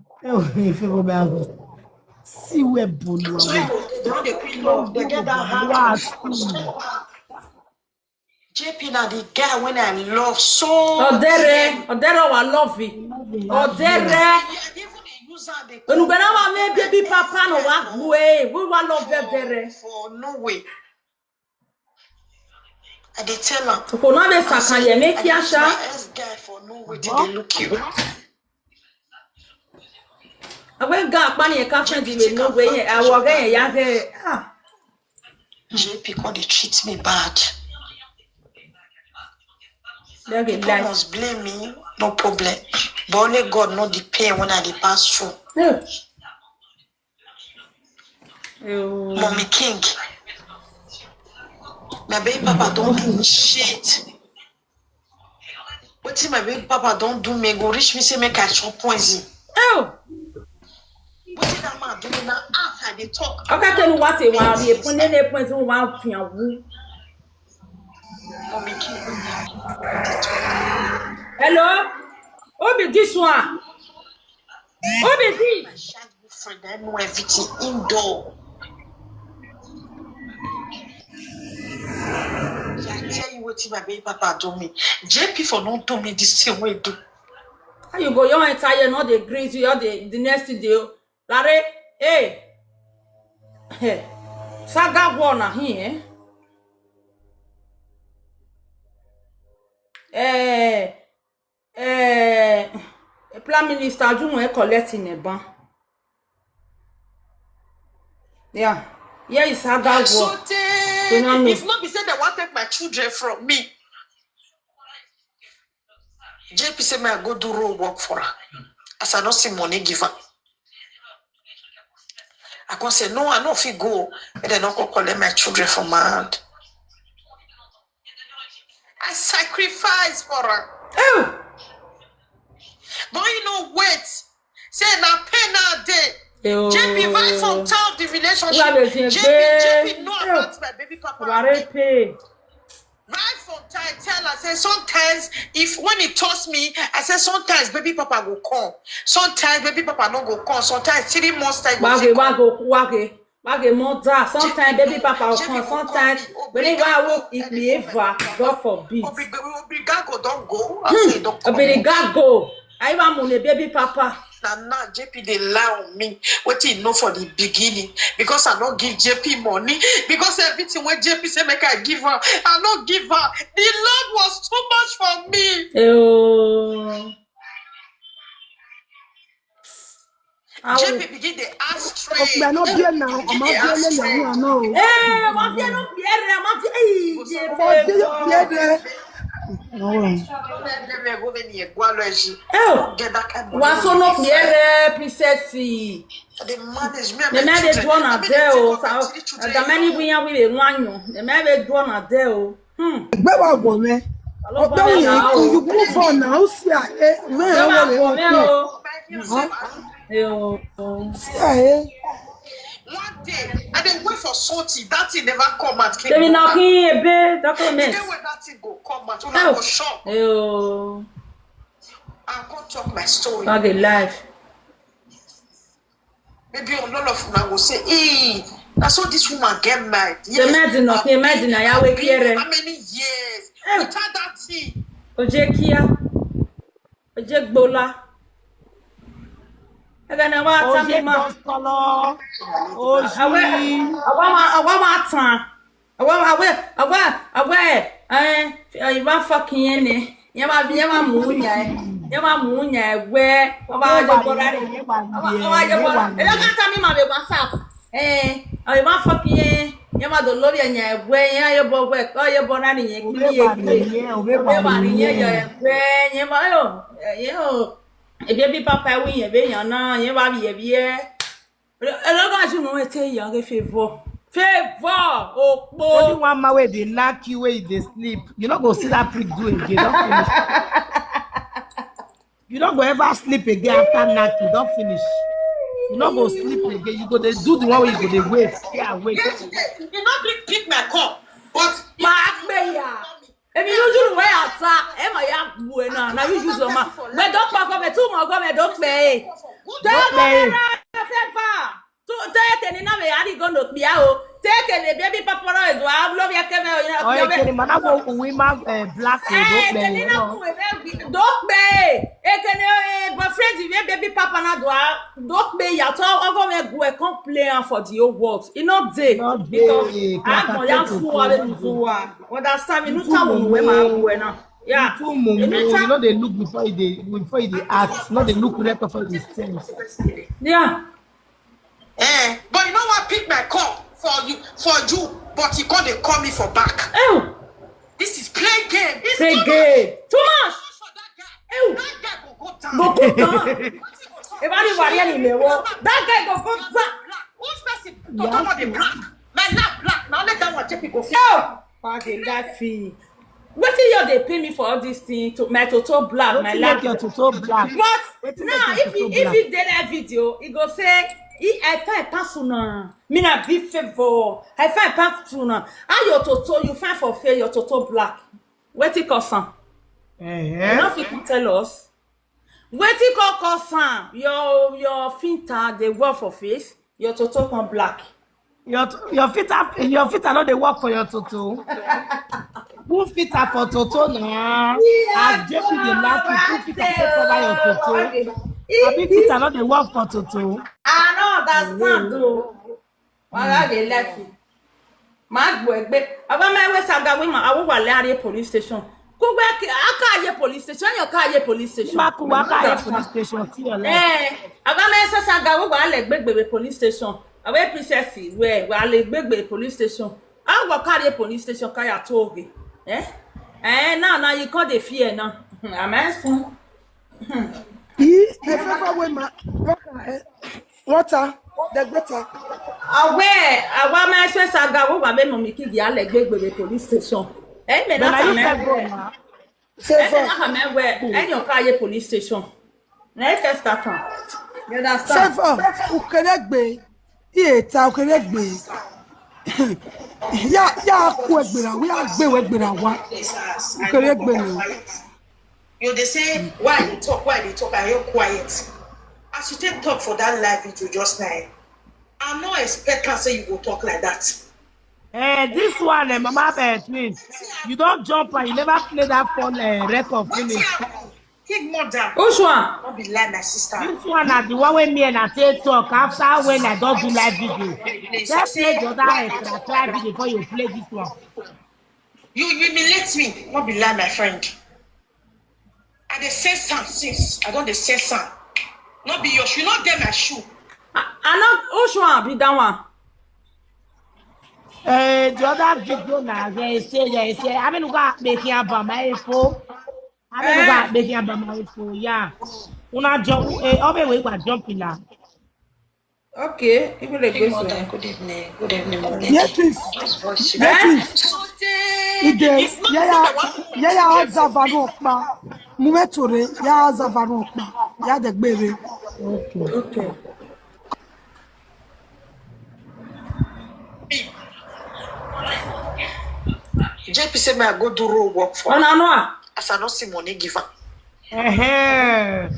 See where Boluwa. So they don't dey quick love. They get that heart. Wow. J P na the guy when I love so. Odere, Odere, I love it. Odere. Onugbe na wa me baby papa no wa gwe. We wa love Odere. For no way. I dey tell am. Kò náà lè sàkàyẹ̀ mí kí a ṣá. Ex guy for no way till they look you. Àwọn ga apá ni ẹ̀ka friend mi ló wẹ̀ yẹn, àwọn ọ̀gá yẹn yá gẹ̀. Ah. J P come dey treat me bad. People must blame me, no problem. But only God know the pain when I dey pass through. Yeah. Mommy King, my baby papa don do me shit. Wetin my baby papa don do me go reach me say make I chop poison. Oh. Wetin that man do me now? As I dey talk. Okay, tell me what you want. You put in a poison one for you. Mommy King. Hello? Who be this one? Who be this? Friend, I know everything indoor. I tell you what my baby papa do me. J P for not do me this thing we do. How you go? You enter here, not the greet you, the, the next day. Larry, hey. Hey. Saga war na here. Eh, eh, Prime Minister Jumo e collect in a ban. Yeah. Here is how that work. If not be say they want take my children from me, J P say me I go do road work for her. As I don't see money give her. I can say no, I no fit go. And they not go collect my children from my hand. I sacrifice for her. Oh. But you know, wait. Say na pain na day. J P right from time of the relationship. J P, J P know about my baby papa. Right from time, tell her say sometimes if when he toss me, I say sometimes baby papa go come. Sometimes baby papa no go come. Sometimes three months time go take come. Wage, wage, wage. Wage mother, sometimes baby papa will come, sometimes when he go work, it be ever, God forbid. Obrigago don go. Obrigago. I even mourn a baby papa. Na now J P dey lie on me. Wetin he know for the beginning? Because I no give J P money. Because everything wey J P say make I give her, I no give her. The load was too much for me. Oh. J P begin dey ask straight. Ọ̀pẹ ló bí ẹ̀ náà, ọmọ bí ẹ̀ lè yẹ̀wò àná o. Ee, ọmọ bí ẹ̀ ló bí ẹ̀ rẹ̀, ọmọ bí ẹ̀ yìí. Ọmọ bí ẹ̀ ló bí ẹ̀ rẹ̀. Ọ̀rọ̀. Let me go when you go, Aloysi. Get that kind of money. Wàá sọ náà bí ẹ̀ rẹ̀, princess. The man is me and my children. The man dey do on a day o. The man we are with a one. The man dey do on a day o. Hmm. Ìgbé wa wọ̀ rẹ. Ọ̀pẹ wo yẹn kú, you move on now. Ó sì àyè. Mẹ́rin wọ̀ rẹ wọ̀ kú. Ó sì àyè. One day, I dey wait for something. That thing never come out. Tèmi náà kí n ebe document. The day when that thing go come out, una go shock. Eyo. I come talk my story. About the life. Maybe a lot of una go say, "Hey, na so this woman get married." Yes, imagine, okay, imagine, I will hear it. How many years without that thing? Ojekia. Ojegbola. Ega na wa tami ma. Oje. Awa, awa ma, awa ma tan. Awa, awa, awa, awa. Eh, you want fucking any? Yẹn máa bí, yẹn máa mú yàn ẹ́, yẹn máa mú yàn ẹ́ wẹ́, wọ́n bá wá jọ bọ́ láti, wọ́n bá jọ bọ́ láti. Ẹ̀rọ káta mi máa bẹ WhatsApp. Ẹ̀, àwọn ìbá fọ́ kí yẹn, yẹn máa dọ̀ lórí ẹ̀yàn ẹ̀ wẹ́, yẹn á yẹ bọ́ wẹ́, kọ́ yẹ bọ́ láti yẹn kí yẹn gbé. Òwe wà nìyẹn, òwe wà nìyẹn. Yẹn wẹ́, yẹn máa yọ, yẹn o. Èdè bí pápá wí yẹn, bí yàn náà, yẹn bá bí yẹn bí yẹ. Eloga ju no ete young favor. Favor, Okpo. Only one man wey dey knack you wey you dey sleep. You no go see that prick do again. Don finish. You no go ever sleep again after knack. You don finish. You no go sleep again. You go dey do the one wey you go dey wait. Yeah, wait. Yes, yes. You no fit pick my call, but my prayer. Emi usually wear ata, e ma ya gbu e na, na you use your mouth. But don't pack up, too much, go, don't pay. Don't pay. Favor. To tell you, na me, I go no pia o. Take the baby papa no do. I love you, Kevin. Oh, you know, ekene mana mo uwi ma, eh, black, eh, don't pay, you know. Don't pay. Ekene, eh, boyfriend, the baby papa na do. Don't pay ya. So I go make go and come play am for the whole world. E no dey. Because I go ya fuwa le fuwa. Understand me? No tell you where my go now. Yeah. Too mumu. You know they look before they, before they act. No, they look right before they stand. Yeah. Eh, but you know what? Pick my call for you, for you, but he called, they call me for back. Oh. This is play game. It's play game. Too much. For that guy. Oh. That guy go go down. Go go down. If I didn't worry anymore, that guy go go down. Who's person? Toto no dey black. My lap black. Now let that one take people feel. Oh. Pardon that fee. Wetin you dey pay me for all this thing? To my toto black, my lap. Your toto black. But now, if he, if he dey that video, he go say, he, I find pass una. Me na big favor. I find pass una. How your toto? You find for fair your toto black. Wetin cause am? Eh. You no fit come tell us. Wetin come cause am? Your, your filter dey work for face. Your toto come black. Your, your filter, your filter no dey work for your toto. Who filter for toto na? As J P dey laugh, who filter take cover your toto? Abi filter no dey work for toto? I no understand o. Why dey laugh? Ma gbo egbe. Aba me we saga we ma awu wa le are police station. Ku gbe ki aka ye police station, yo ka ye police station. Ma ku wa ka ye police station ti yo le. Eh, aba me so saga we wa le gbegbe police station. Awe princess we wa le gbegbe police station. A go carry police station ka ya toge. Eh? Eh, now, now you call the fear now. Am I soon? Ee, the favor wey ma water, the better. Awe, awa ma se saga wo wa be mo mi ki di ale gbegbe police station. Eh, me na ta me. Favor. Na me we, enyo ka ye police station. Na e first start am. You understand? Favor, ukeregbe. Iye ta ukeregbe. Ya, ya ku egbera, we agbe we egbera wa. Ukeregbe ni. You dey say, why you talk, why you talk, and you're quiet. As you take talk for that live video just now, I no expect am say you go talk like that. Eh, this one, eh, Mama Beatrice, you don jump and you never play that phone, eh, record finish. Big mother. Which one? No be lie, my sister. This one na the one wey me and I take talk after when I don do live video. Just play the other extra try video before you play this one. You humiliate me. No be lie, my friend. I dey say some since. I don dey say some. No be your shoe, no dey my shoe. I, I no, which one be that one? Eh, the other video na they say, they say, I mean, we got making up my info. I mean, we got making up my info, yeah. Una jump, eh, obe we gba jump in now. Okay, even the good one. Good evening, good evening, morning. Yes, please. Yes, please. Ide, yaya, yaya, aza vanu okpa. Mumetore, ya aza vanu okpa. Ya de gbere. Okay. Okay. J P say me I go do road work for. Ona no. As I no see money give am. Uh-huh.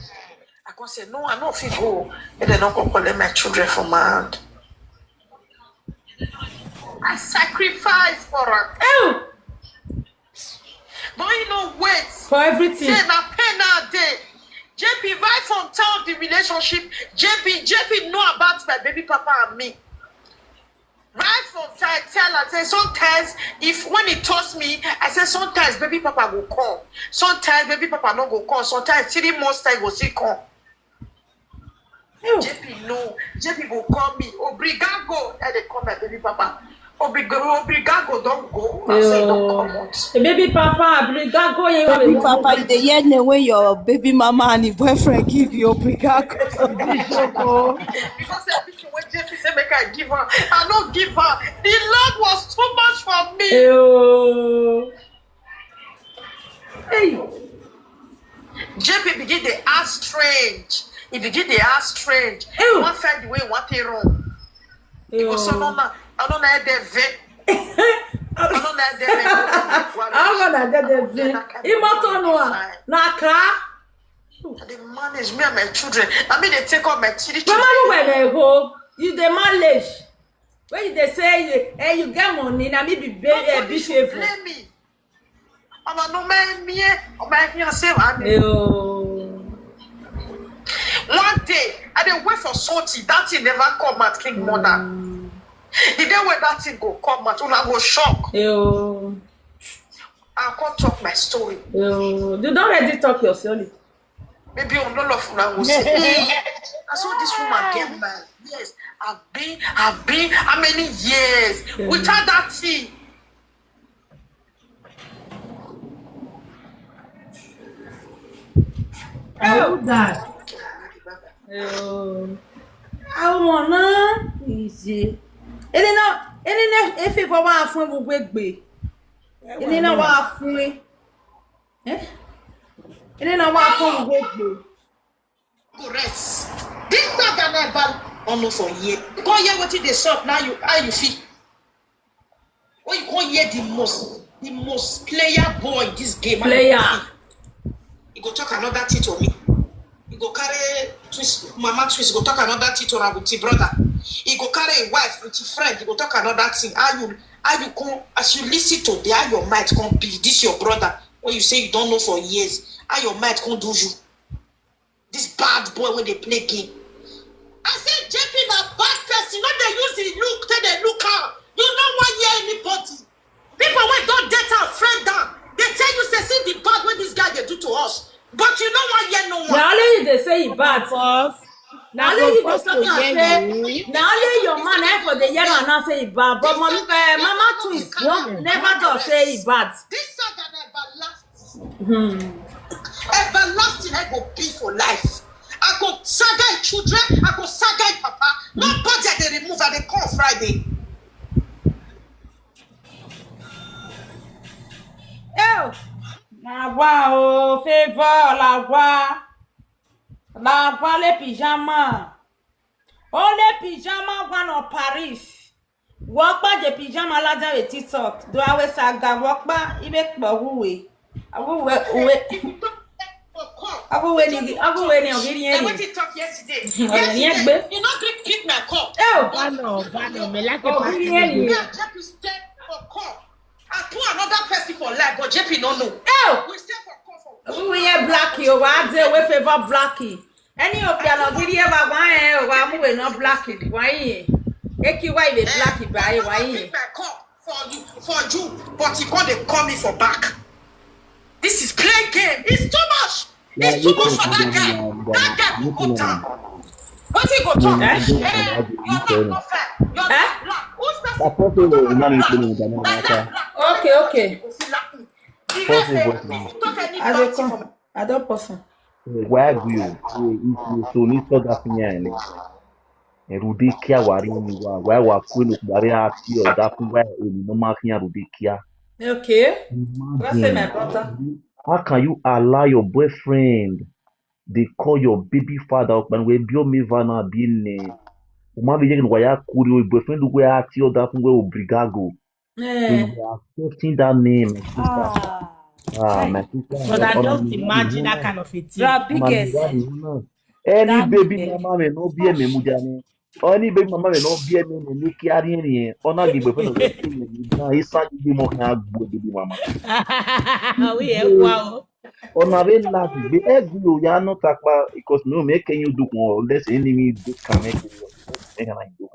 I come say no, I no fit go. Make dem no come collect my children for my hand. I sacrifice for am. Ew. But you know wait. For everything. Say na pain na dey. J P right from town the relationship. J P, J P know about my baby papa and me. Right from time tell am say sometimes if when he toast me, I say sometimes baby papa go come. Sometimes baby papa no go come. Sometimes three months time go still come. J P no, J P go call me. Obrigago, I dey call my baby papa. Obrigago, Obrigago don go. I say don come out. The baby papa, Obrigago, you baby papa, you dey hear name when your baby mama and your boyfriend give you Obrigago. Because everything wey J P say make I give am, I no give am. The love was too much for me. Ew. Hey. J P begin dey act strange. He begin dey act strange. Ew. One side the way he want to run. He go so no na, I don't know that. Ọlọ́run náà dẹ́rẹ́. Àwọn ọ̀nà dẹ́dẹ̀ fi ìmọ́tò nù à nàkà. I dey manage me and my children. I mean, they take all my three Mama, you children. Were there go. You dey manage. When you dey say you, eh, you get money, na me be be eh, be favor. Blame me. Ọmọ no man me. Ọmọ ẹni ọsẹ wa mi. Yo. One day, I dey wait for something. That thing never come out, King Mona. The day when that thing go come out, una go shock. Yo. I come talk my story. Yo. You don already talk your story. Maybe on all of una go say, "Hey, I saw this woman get married." Yes, I've been, I've been, how many years without that thing? Oh God. Yo. Àwọn náà ìṣe. Ele na ele na efe fọ wa fún gbogbo egbe. Ele na wa fún e. Eh? Ele na wa fún gbogbo egbe. Go rest. This thing that never on no for year. You come hear wetin dey sup now, you, how you feel? When you come hear the most, the most player boy in this game, how you Player. Feel? He go talk another thing to me. He go carry twist, mama twist, go talk another thing to her with your brother. He go carry a wife with your friend. He go talk another thing. How you, how you come, as you listen to the, how your mind come be. This your brother when you say you don't know for years. How your mind come do you? This bad boy when they play game. I said J P na bad person. No, they use the look, tell they look out. You no wan hear anybody. People wey don date am, friend am, dey tell you say, "See the bad wey this guy dey do to us." But you no wan hear no one. Na only you dey say e bad. Boss, Na only you dey talk am say na only your man na for dey hear am now say e bad. But mom, uh, mama twins no never talk say e bad. This saga na everlasting. Hmm. Everlasting I go be for life. I go saga him children, I go saga him papa. Nobody I dey remove, I dey come Friday. Oh, na wa o favor la wa la wa le pyjama. O le pyjama wa no Paris. Wọ́pá jẹ pyjama ládàá rẹ̀ TikTok. Do awe saga wọ́pá ibe pọ̀ wúwe. Awúwe uwe. Awúwe ni awúwe ni ògiri I yẹn ni. Wetin talk yesterday. Ọ̀rọ̀ yẹn gbé. You no gree pick my call. Ẹ ò Bano, Bano, me like a ògiri yẹn party. Me ni. and J P stay for call. I put another person for life, but J P no know. Ẹ ò We stay for call for. ògiri yẹn black o wa dé owó favor black. Ẹni òkè àlọ́gírí ẹ wà wá ẹ wà mú ìná black wá yìí. Eki wá ìwé black báyìí wá yìí. Pick my call for you, for you, but he come dey call me for back. This is play game. It's too much. It's too much for that guy. That guy go go down. Wetin he go talk? Eh? Eh, your life no fair. Your Eh? life black. Who's person? Apostle will not include in the My life matter. black. Okay, okay. Go see laughing. The Apostle guy voice say, now. "If you talk any I bad dey thing for come. I don pause am. Why do you? So if you so need to that thing, eh? Rude kia wari ni wa why wa kwenu kubari ati o da kun wa eni no ma kiyan rude kia. Okay. That's say my brother. How can you allow your boyfriend they call your baby father up and we bio me vana bi ne? O ma bi je wa ya kuri o boyfriend we ati o da kun we obrigago. Eh. You are accepting that name, my sister. Ah. Ah, my sister. But I just imagine that kind of a thing. Bra biggest. Any That baby biggest. Mama may not be a memujani. Any baby mama may not be a memujani. Carrying here. Ona give a friend of the thing. Isa give more can go baby mama. We are wow. Ona be laugh be egu ya no takpa because no make you do more unless enemy do can make you. Make I do.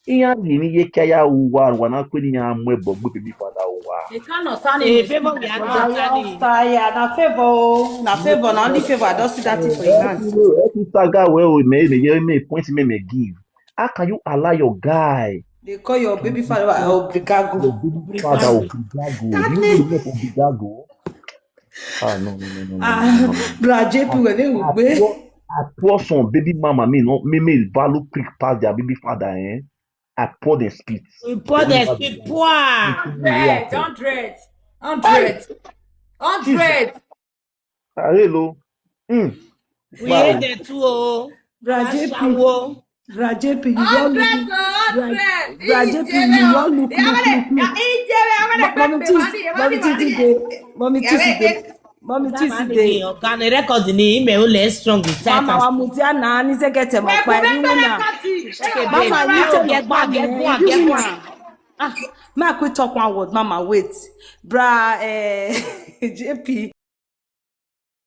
Iya ni ni ye kaya uwa wana kwini ya mwe bogbo baby father uwa. They cannot turn Hey, it. favor we are not turning. Fire, na favor, o. Na favor, na only favor. I don't see that thing for your hand. Every saga where we may may may point me may give. How can you allow your guy, They call your baby father obrigago. your baby father obrigago? You will not obrigago. Ah no no no no no. Ah, No, no. Bra J P were they I ugbe. pour, I pour some baby mama me no me me value quick pass their baby father eh. I pour them spit. We pour the spit pour. Hundred, hundred, hundred, hundred. Ah, hello. Mm. We hate the two. Oh. Bra J P, Ashawo. Bra J P, you don't look. Hundred, hundred. Bra J P, you don't look. Look, look, look. Mommy Tuesday, Mommy Tuesday dey. Mommy Tuesday dey. Mommy Tuesday dey. Oga, na record ni ime o le strong with that. Mama wa mutia na ni sekete mo pa ni na. Mama, you take Get back, get back, you get know. Back. Ah, make we talk one word, Mama. Wait, bra, eh, J P.